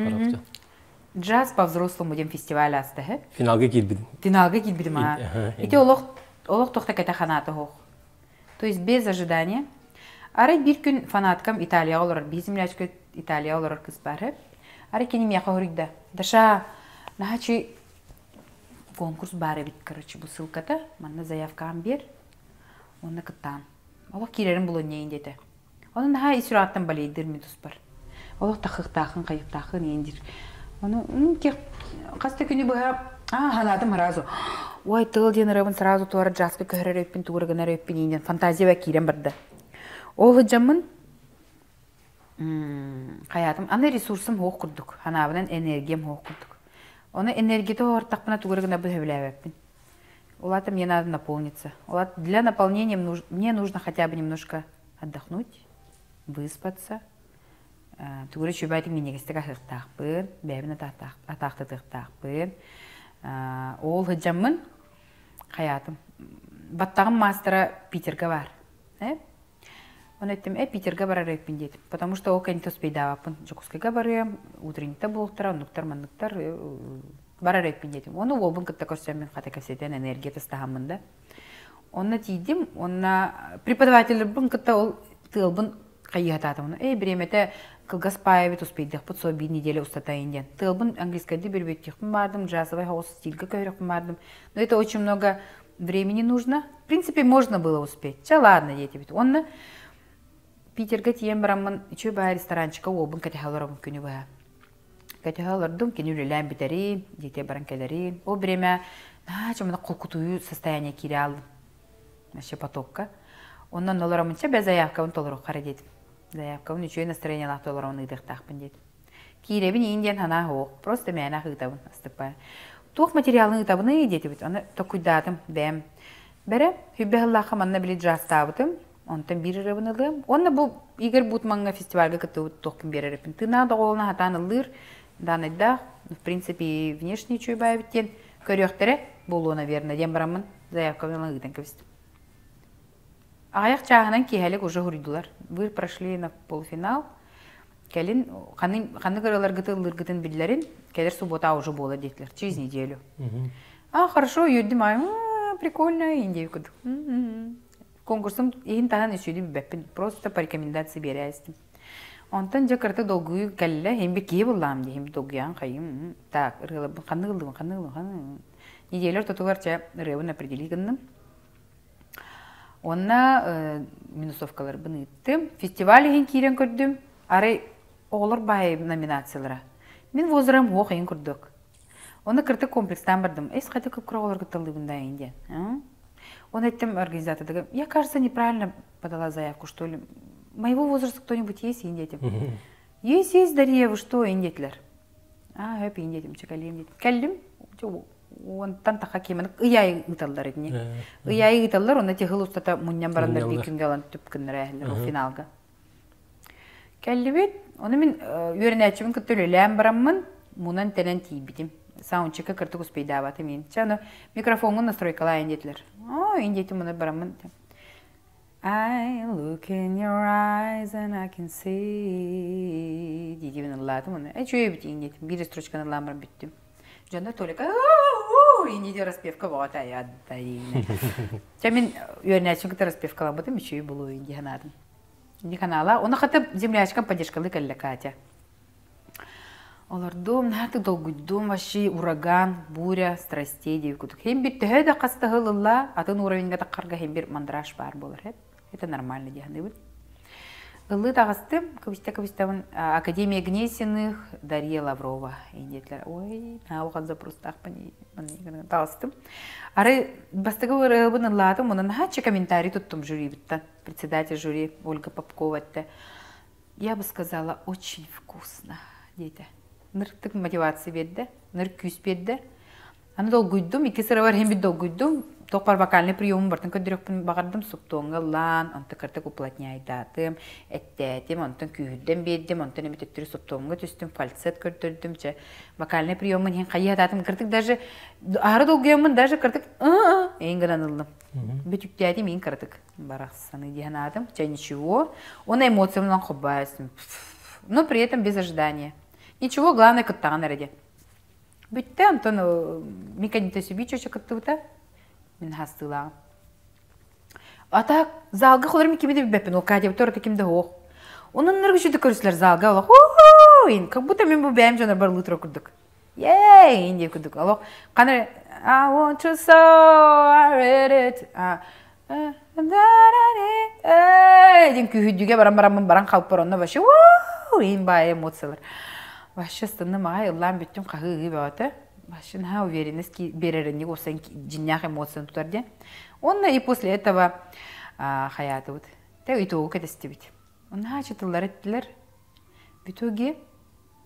Джаз по-взрослому диэн фестиваль ааста үһү. Финалга киирбитим. Финалга киирбитим аа. Ити олох олох тохта кэтэ ханаата суох. То есть без ожидания. Арай биир күн фанаткам Италияҕа олорор, биһи землячка Италияҕа олорор кыс баар үһү. Арай кини миэхэ хоруйда. Даша, наһаа үчүгэй конкурс баар эбит, короче, бу ссылката. Манна заявкаҕын биэр. Уонна кыттаан. Олох киирэрин булуон диэтэ. Ону наһаа ис сүрэҕиттэн балейдыыр мин туспар. Олох тахыахтаахын, хайыахтаахын иин диир. Ону хас да күнү быһа аа ханаатым сразу. Ой, тыл диэн ырабын сразу туора джазка көһөрөр өппүн, тугура гынар өппүн иин диэн фантазия киирэн барда. Ол сылдьаммын хайаатым аны ресурсум суох курдук, ханаабынан энергиям суох курдук. Ону энергията оһортахпына тугура гынарбын сөбүлээбэппин. Улаата мне надо наполниться. Для наполнения мне нужно хотя бы немножко отдохнуть, выспаться. Тугура үчүгэйдик минньигэстик аһыахтаахпын, бэйэбин атаахтатыахтаахпын. Ол сылдьаммын хайаатым. Баттаҕым маастара Питерга баар. Оны эттим, Питерга барар эбиппин диэтим. Потому что ол кэнники успейдаабаппын. Дьокуускайга барыам, утренникта буолуохтара, оннуктар-манныктар барар эбиппин диэтим. Ону уолбун кытта көрсөммүн хата кэпсэтэн энергия тастаһаммын да. Онно тиийдим, онно преподавателлэрбин кытта ол тыалбын хайыһатаатым. Эй, бириэмэтэ кылгас паайабыт успейдахпыт со биир неделя устатайын диэн. Тыалбын английскайды бирбиттиэхпин баардым, джазовый хаос стильга көһөрөхпүн баардым. Но это очень много времени нужно. В принципе, можно было успеть. Ча ладно диэтибит. Онно Питергэ тиийэн бараммын үчүгэй баай ресторанчика уолбун кэтэһэ олоробун күнү быһа. Кэтэһэ олордум, кини үлэлээн бүтэрин, дьиэтигэр баран кэлэрин. Ол бириэмэ наһаа чомуна холкутуйуу состояние киирэ ааллым. Вообще потокка. Онон олоромунча бэс заявкабын толоруохха эрэ диэтим. Заявкабын үчүгэй настроениелаах толоромун ыытыахтаахпын диэтим. Киирэбин иин диэн санаа суох, просто мээнэ ыытабын астыкпай. Туох материалын ыытабыный диэтибит, аны токуйдаатым бэйэм. Бэрэ, хүббэ сыллаахха манна били джазтаабытым, онтон биир ырыабын ылыам. Уонна бу Игорь Бутмаҥҥа фестивальга кыттыбыт туохпун биэрэр эппин. Тыынаах доҕуһуолунан сатаан ыллыыр, даанайдаах, в принципе, внешне үчүгэй диэн көрүөхтэрэ буолуо, наверное, диэн бараммын заявкабын ылан ыытан кэбистим. Аҕыйах чааһынан киэһэлик уже суруйдулар. Вы прошли на полуфинал. Кэлин ханнык ырыаларгыты ыллыыргытын биллэрин, кэлэр суббота уже буола диэтилэр, через неделю. А, хорошо, үөрдүм, ай, прикольно, индия курдук. Конкурсум иһин таһан үчүгэй билбэппин, просто по рекомендации биэрээстим. Онтон дьэ кырата долгуйуу кэллэ, иһин би киһи буллаам диһим, долгуйан хайым, так, ырыаларбын ханнык ыллыбын, ханнык ыллыбын, Неделя ортотугар чэ ырыабын определи гынным. Уонна минусовкаларбын ыыттым. Фестиваль иһин киирэн көрдүм. Арай оҕолор баай номинациялара. Мин возрам уох иһин курдук. Оны кыртык комплекстаан бардым. Эс хата кып кыра оҕолорго таллыбын да иһин диэн. Он эттим организатордыгы. Я, кажется, неправильно подала заявку, что ли. Моего возраста кто-нибудь есть, иһин диэтим. Есть, есть, Дарья, вы что, иһин диэтилэр. Аа, хөп иһин диэтим, чекалием диэтим. Кэллим, уонтан таха киэмэн ый аайы ыыталлар итини. Ый аайы ыыталлар, онно тиһил устата мунньан бараннар биир күнгэ ылан түп гыннара эһэллэр ол финалга. Кэллибит, ону мин үөрэнээччибин кытта үлэлээн бараммын, мунан тэнэн тиийбитим. Саундчекка кыртык успейдаабатым иин. Чэ, ону микрофоҥҥун настройкалаайын диэтилэр. Оо, иин диэтим, ону бараммын. I look in your eyes and I can see диэтибин ыллаатым уонна үчүгэй эбит иин диэтим. Биир строчканы ыллаан баран бүттүм. Дьонно Толика иин диэти распевка боҕото айаадайыына. Чэ мин үөрэнээччим кытта распевкаламмытым үчүгэй булуу иин дии санаатым. Ини канала. Оны хата землячкам поддержкалыы кэллэ Катя. Олордум, наһаа долгуйдум, вообще ураган, буря, страстей диэбит курдук. Хин бир төһө да хастаһыл ылла, атын уровеньга таххарга хин бир мандраж баар буолар. Это нормально дии саныыбын. Ыллыы таҕыстым, кыбыста-кыбыстабын Академия Гнесиных, Дарья Лаврова диэтилэр. Ой, наһаа улахан запростаахпын таҕыстым. Арай бастакы ырыабын ыллаатым, онон наһааччы комментарий туттум жюрибиттэн. Председатель жюри Ольга Попкова этте. Я бы сказала, очень вкусно, диэтэ. Ныртык мотивация биэрдэ, ныр күүс биэрдэ. Аны долгуйдум, икки сырабар иһин бит долгуйдум. Туох вокальный приемун бартын көрдөрүөхпүн баҕардым, суптуоҥҥа ыллаан, онтон кыртык уплотняйдаатым, эттээтим, онтон күүһүрдэн биэрдим, онтон эми төттөрү суптуоҥҥа түстүм, фальцет көрдөрдүм, чэ, вокальный приемун иһин хайыһатаатым, кыртык даже аһары долгуйаммын даже кыртык эйин гынан ыллым. Бүтүктээтим иин кыратык. Барахсаны дии санаатым. Чэ, ничего. Он эмоциямынан хоббайсым. Но при этом без ожидания. Ничего, главное кыттаҕын эрэ диэн. Бүттэ, онтон Мика Нитосибичевич кыттыбыта. Мин хастыылааҕым. А так залга холорум кими да билбэппин, ол Катябыт орто ким да суох. Онон ныргычыты көрүслэр залга олох как будто мин бу бэйэм дьонор барылыы турар курдук. Ей, диye курдук. Олох қаны I want you so, I read it. Диэн күүһүрдүүгэ баран бараммын баран халпар онно вообще иин баайа эмоциялар. Вообще астынным аҕай ыллаан бүттүм хаһыы бөҕөтө. Вообще наһаа уверенность биэрэринник уопсайын дьиннээх эмоцияны тутар диэн. Онно и после этого хаyaатыбыт. Тэ итогу кэтэстибит. Наһаа чытыллар эттилэр. В итоге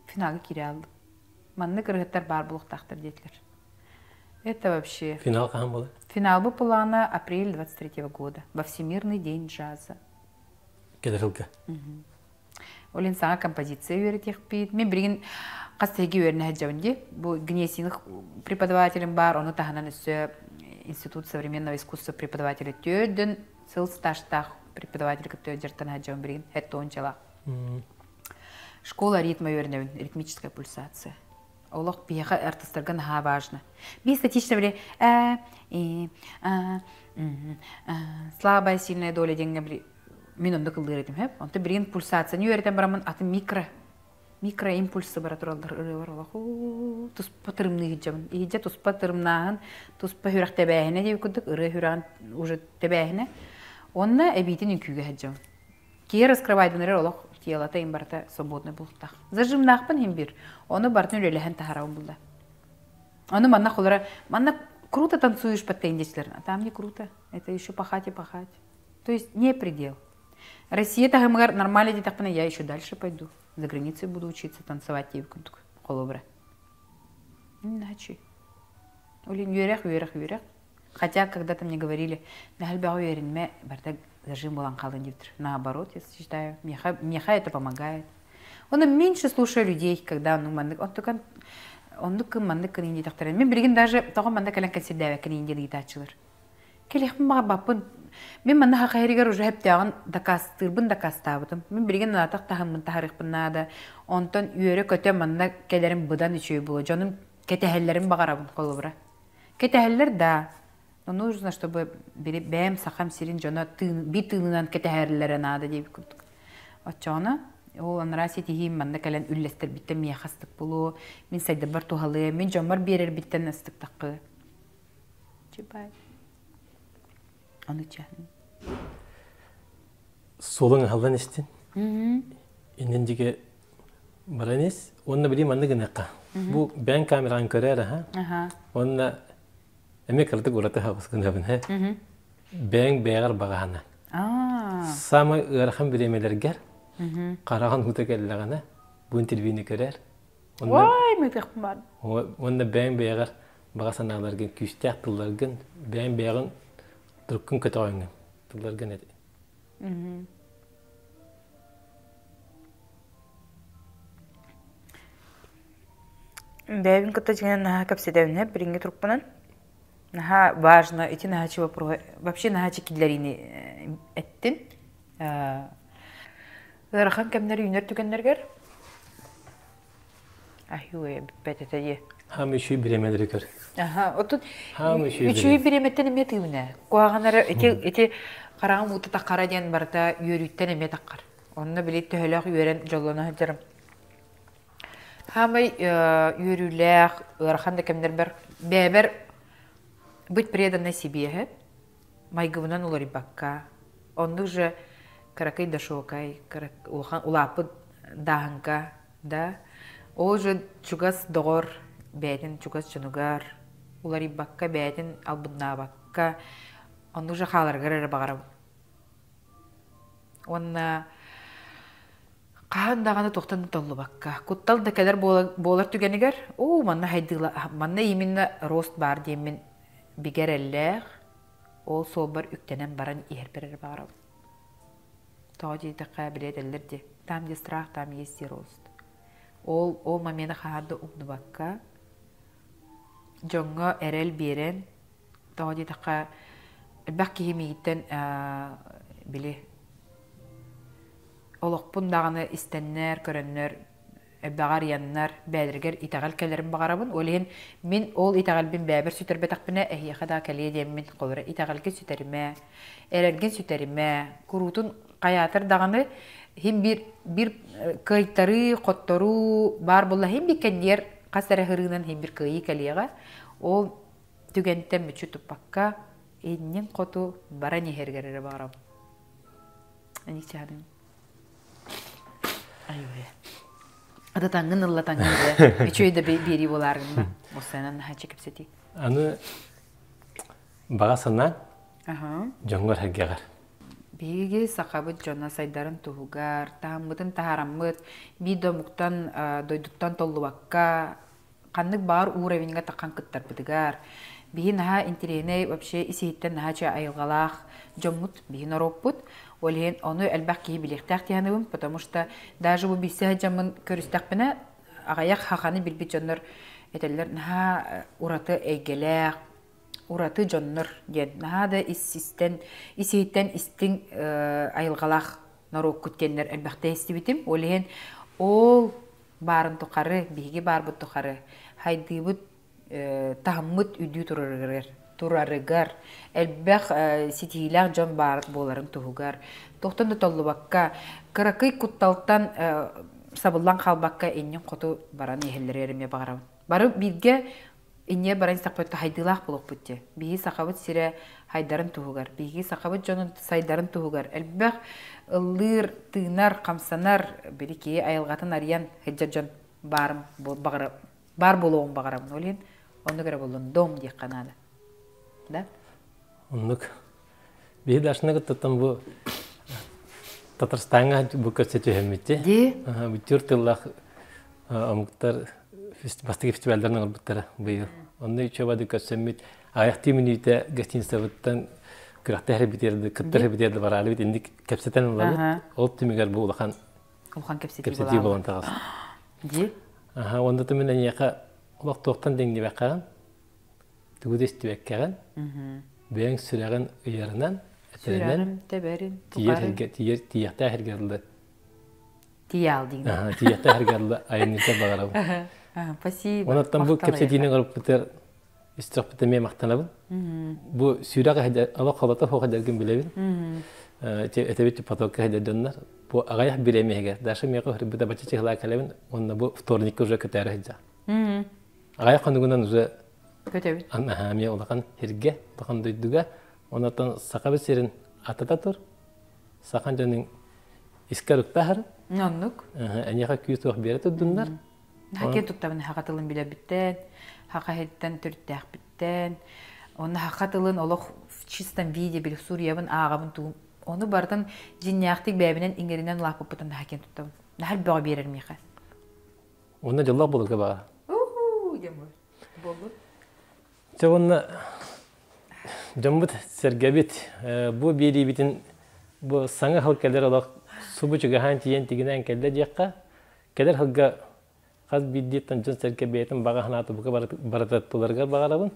финалга киирэ алдым. Маннык ырыһыттар баар буолуохтаахтар диэтилэр. Это вообще... Финал хаһан буолар? Финал бу плана апрель 23 года. Во Всемирный день джаза. Кэлэр сылга. Олин саҥа композиция үөрэтиэхпит. Мин билигин хас тэһиги үөрэнэ сылдьабын дии. Бу Гнесиных преподавателим баар, ону таһынан өссө Институт современного искусства преподавателя төрдүн сыл стажтаах преподаватель кытта дьарыктана сылдьабын билигин хэттуончалаах. Школа ритма үөрэнэбин, ритмическая пульсация. Олох биһиэхэ артыстарга наһаа важно. Биир статично били э, и, а, слабая сильная доля диэҥҥэ били мин оннук ыллыыр этим хэп. Онто билигин пульсацияны үөрэтэн бараммын атын микро микроимпульсы бара тураллар ырыалар олох туспа тырымныы иһдьэбин. Иһдьэ туспа тырымнааһын, туспа сүрэх тэбээһинэ диэбит курдук ырыа сүрэҕин уже тэбээһинэ. Онно эбиитин үҥкүүгэ сылдьабын. Киһи раскрывайданар олох телото им барыта свободный бултах. Зажимнаахпын иһин бир. Ону барытын үлэлэһэн таһарабын булла. Ону манна холора, манна круто танцуешь под тендичлер, а там не круто. Это еще пахать и пахать. То есть не предел. Россия таһымыгар нормально диэтэхпинэ, я еще дальше пойду. За границей буду учиться танцевать диэбит курдук холобура. Иначе. Олин үөрэх, үөрэх, үөрэх. Хотя когда-то мне говорили, наһаа үөрэнмэ, барыта зажим буолан хаалын диэбиттэр. Наоборот, я считаю, меха, меха это помогает. Он меньше слушаю людей, когда ну маннык онтукан оннук кын маннык кын диэтэхтэрин. Мин билигин даже тоҕо манна кэлэн кэнсирдээбэккин диэн ыйытааччылар. Кэлиэхпин баҕарбаппын. Мин манна хахайырыгар уже хэптээҕин дакаастыырбын дакаастаабытым. Мин билигин анаатах таһыммын таһарыахпын наада. Онтон үөрэ-көтө манна кэлэрим быдан үчүгэй буолуо. Дьонум кэтэһэллэрин баҕарабын холобура. Кэтэһэллэр да, но нужно, чтобы бэйэм сахам сирин дьоно тыын, биир тыынынан кэтэһэллэрэ наада диэбит курдук. Оччоҕуна ол анараа ситиһиим манна кэлэн үллэстэрбиттэн миэхэ астык буолуо, мин сайдарбар туһалыа, мин дьоммор биэрэрбиттэн астыктаххы. Чыбай. Ону чаһын. Суолуҥ аһыллан истин. Иннин диге баран ис. Уонна билим маннык гыныахха. Бу бэйэҥ камераҕын көрөөр аха. Уонна эмиэ кыратык ураты хаҕыс гынабын һэ. Бэйэҥ бэйэҕэр баҕаһана. Самай ыарахан бириэмэлэргэр хараҕын уута кэллэҕинэ бу интервьюну көрөр. Ой, мытыахпын баар. Уонна бэйэҥ бэйэҕэр баҕа санааларгын, күүстээх тылларгын, бэйэҥ бэйэҕин туруккун көтөҕөҥҥүн тылларгын эт. Бэйэбин кытта дьиҥинэн наһаа кэпсэтэбин билиҥҥи турукпунан. Наһаа важно ити наһааччы вопрос вообще наһааччы киллэриини эттин. Ыарахан кэмнэр үүнэр түгэннэргэр Аһыы бүппэт этэ дии. Хаам үчүгэй бириэмэлэри көр. Аха, отут үчүгэй бириэмэттэн эмиэ тыыбына. Куһаҕанара ити ити хараҕым уута таххара диэн барыта үөрүүттэн эмиэ таххар. Онно били төһөлөөх үөрэн дьоллоно сылдьарым. Хаамай үөрүүлээх, ыарахан да кэмнэрбэр бэйэбэр быть преданной себе майгыбынан уларыйбакка, оннук же кыракый да шокай, улахан улааппыт дааһыҥка да, ол же чугас доҕор бэйэтин чугас дьонугар уларыйбакка, бэйэтин албыннаабакка, оннук же хааларыгар эрэ баҕарабын. Уонна хаһан даҕаны туохтан да толлубакка, куттал да кэлэр буолар түгэнигэр, оо, манна хайдыыла, манна именно рост баар диэммин бигэ эрэллээх, ол суолбар үктэнэн баран иһэрбэр эрэ баҕарабын. Тоҕо диэтэххэ, били этэллэр дии, там, где страх, там есть и рост. Ол, ол момены хаһан да умнубакка, дьоҥҥо эрэл биэрэн, тоҕо диэтэххэ, элбэх киһи миигиттэн били олохпун даҕаны истэннэр, көрөннөр. Элбэҕи арыйаннар, бэйэлэригэр итэҕэл кэлэрин баҕарабын. Ол иһин мин ол итэҕэлбин бэйэбэр сүтэрбэтэхпинэ, эһиэхэ да кэлиэ диэммин холобура итэҕэлгин сүтэримэ, эрэлгин сүтэримэ, куруутун хайаатар даҕаны иһин биир биир кыайтарыы, хотторуу баар буолла иһин биир кэнниэр хас эрэ һырыынан иһин биир кыайыы кэлиэҕэ. Ол түгэнтэн мүччү туппакка иннин хоту баран иһэргэр эрэ баҕарабын. Аничаным. Айуе. Ата таңгын ылла таңгын дэ. Үчүгэй да биэрии буолааргынна. Осанан наһааччы кэпсэтии. Аны баҕа санааҥ дьоҥҥор сэргэҕэр. Биһиги сахабыт дьоно сайдарын туһугар, таһыммытын таһаараммыт, биир да омуктан, дойдуттан толлубакка, ханнык баар уровеньга таххан кыттарбытыгар, биһи наһаа интэриэһинэй вообще ис-иһиттэн наһаа чэ айылҕалаах дьоммут, биһи норуоппут. Ол иһин ону элбэх киһи билиэхтээх дии саныыбын, потому что даже бу билсэ сылдьаммын көрүстэхпинэ, аҕыйах хаханы билбит дьоннор этэллэр наһаа ураты эйгэлээх, ураты дьоннор диэн наһаа да ис-истэн ис-иһиттэн истиҥ айылҕалаах норуоккут диэннэр элбэхтэ истибитим. Ол иһин ол баарын тухары, биһиги баарбыт тухары хайдыыбыт таһыммыт үрдүү турарыгар, турарыгар элбэх ситиһиилээх дьон баар буоларын туһугар туохтан да толлубакка, кыракый кутталтан сабыллан хаалбакка иннин хоту баран иһэллэригэр эмиэ баҕарабын. Бары бииргэ инньэ баран истэхпит хайдыылаах буолуохпут дии. Биһиги Сахабыт сирэ хайдарын туһугар, биһиги Сахабыт дьонун сайдарын туһугар элбэх ыллыыр, тыынар, хамсанар, били киһи айылҕатын арыйан сылдьар дьон баарым баҕара баар буолуоҕун баҕарабын. Ол иһин оннук эрэ буоллун дом диэххэ наада. Да? Оннук. Биһи дашны кыттыттан бу Татарстаҥҥа бу көрсө түһэммити. Ди? Бүтүр тыллаах омуктар бастакы фестивалларын оҥорбуттара быйыл. Онно үчүгэйдик көрсөммүт аҕыйахтыы мүнүүтэ гостиницабыттан күрэхтэһэр битиэрди, кыттар битиэрди бараалыбыт инник кэпсэтэн ылабыт. Ол түмүгэр бу улахан улахан кэпсэтии буолан таҕыста. Ди? Аха, онда түмүн эйиэхэ олох туохтан дэҥнибэккэҕин, тугу да истибэккэҕин, бэйэҥ сүрэҕин ыйарынан, этэринэн тэбэрин, тиийэр тиийэр тиийэхтээх эргэрли Тиийээл диин. Тиийэхтээх эргэрли айанныырга баҕарабын. Спасибо. Онон бу кэпсэтиини оҥорбуппутугар истиэхпит эмиэ махтанабын. Бу сүрэх олох холото суох эдэргин билэбин. Этэбит потокка эдэр дьоннор. Бу аҕыйах бириэмэһигэр Даша миэхэ үһүрбүтэ бачча чыһылаа кэлэбин уонна бу вторникка уже көтөөрө сылдьа. Аҕыйах хонугунан уже көтөбүт. Эмиэ улахан сиргэ, улахан дойдуга. Онон Сахабыт сирин атата тур. Сахан дьонун искэ ырыктаһар. Оннук. Эниэхэ күүс-уох биэрэ турдуннар. Хаке туттабын хака тылын билэбиттэн, хака иһиттэн төрүттээхпиттэн, онно хака тылын олох в чистом виде били суруйабын, ааҕабын тугум. Ону барытын дьиннээхтик бэйэбинэн иҥэринэн улааппыппытын наһаа киэн туттабын. Наһаа бөҕө биэрэр миэхэ. Онно дьоллоох буоларга баҕа. Уху диэн буолбут. Чэ уонна дьоммут сэргэбит бу биэриибитин бу саҥа сыл кэлэр олох субу чугаһаан тиийэн тигинээн кэллэ диэххэ кэлэр сылга хас биирдииттэн дьон-сэргэ бэйэтин баҕа санаата бука барыта туларыгар баҕарабын.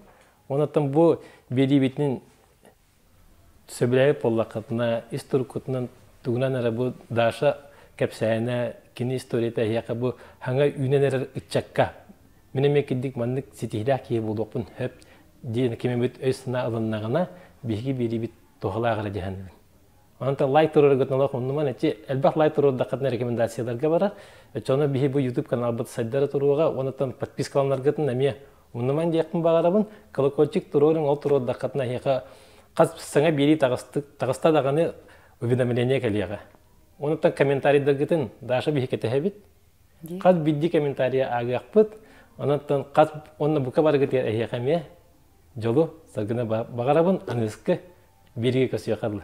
Онон бу биэриибитин сөбүлээбит буоллаххытына, ис туруккутунан тугунан эрэ бу Даша кэпсээнэ, кини историята эһиэхэ бу хаҥа үүнэн эрэр ыччакка мин эмиэ кирдик маннык ситиһиилээх киһи буолуохпун сөп диэн ким эмит өй-санаа ылыннаҕына, биһиги биэриибит туһалаах эрэ дьаһанабын. Онтон лайк туруораргытын олох умнуман, эчи элбэх лайк туруордаххытына рекомендацияларга барар. Оччоҕуна биһи бу YouTube каналбыт сайдара туруоҕа, онтон подпискаланаргытын эмиэ умнуман диэхпин баҕарабын. Колокольчик туруоруҥ, ол туруордаххытына эһиэхэ хас саҥа биэрии таҕыста даҕаны уведомление кэлиэҕэ. Онтон комментарийдаргытын Даша биһи кэтэһэбит. Хас биирдии комментарийы ааҕыахпыт. Онтон хас онно бука барыгытыгар эһиэхэ эмиэ дьолу, саргыны баҕарабын, аныгыскы биэриигэ көрсүөххэ дылы.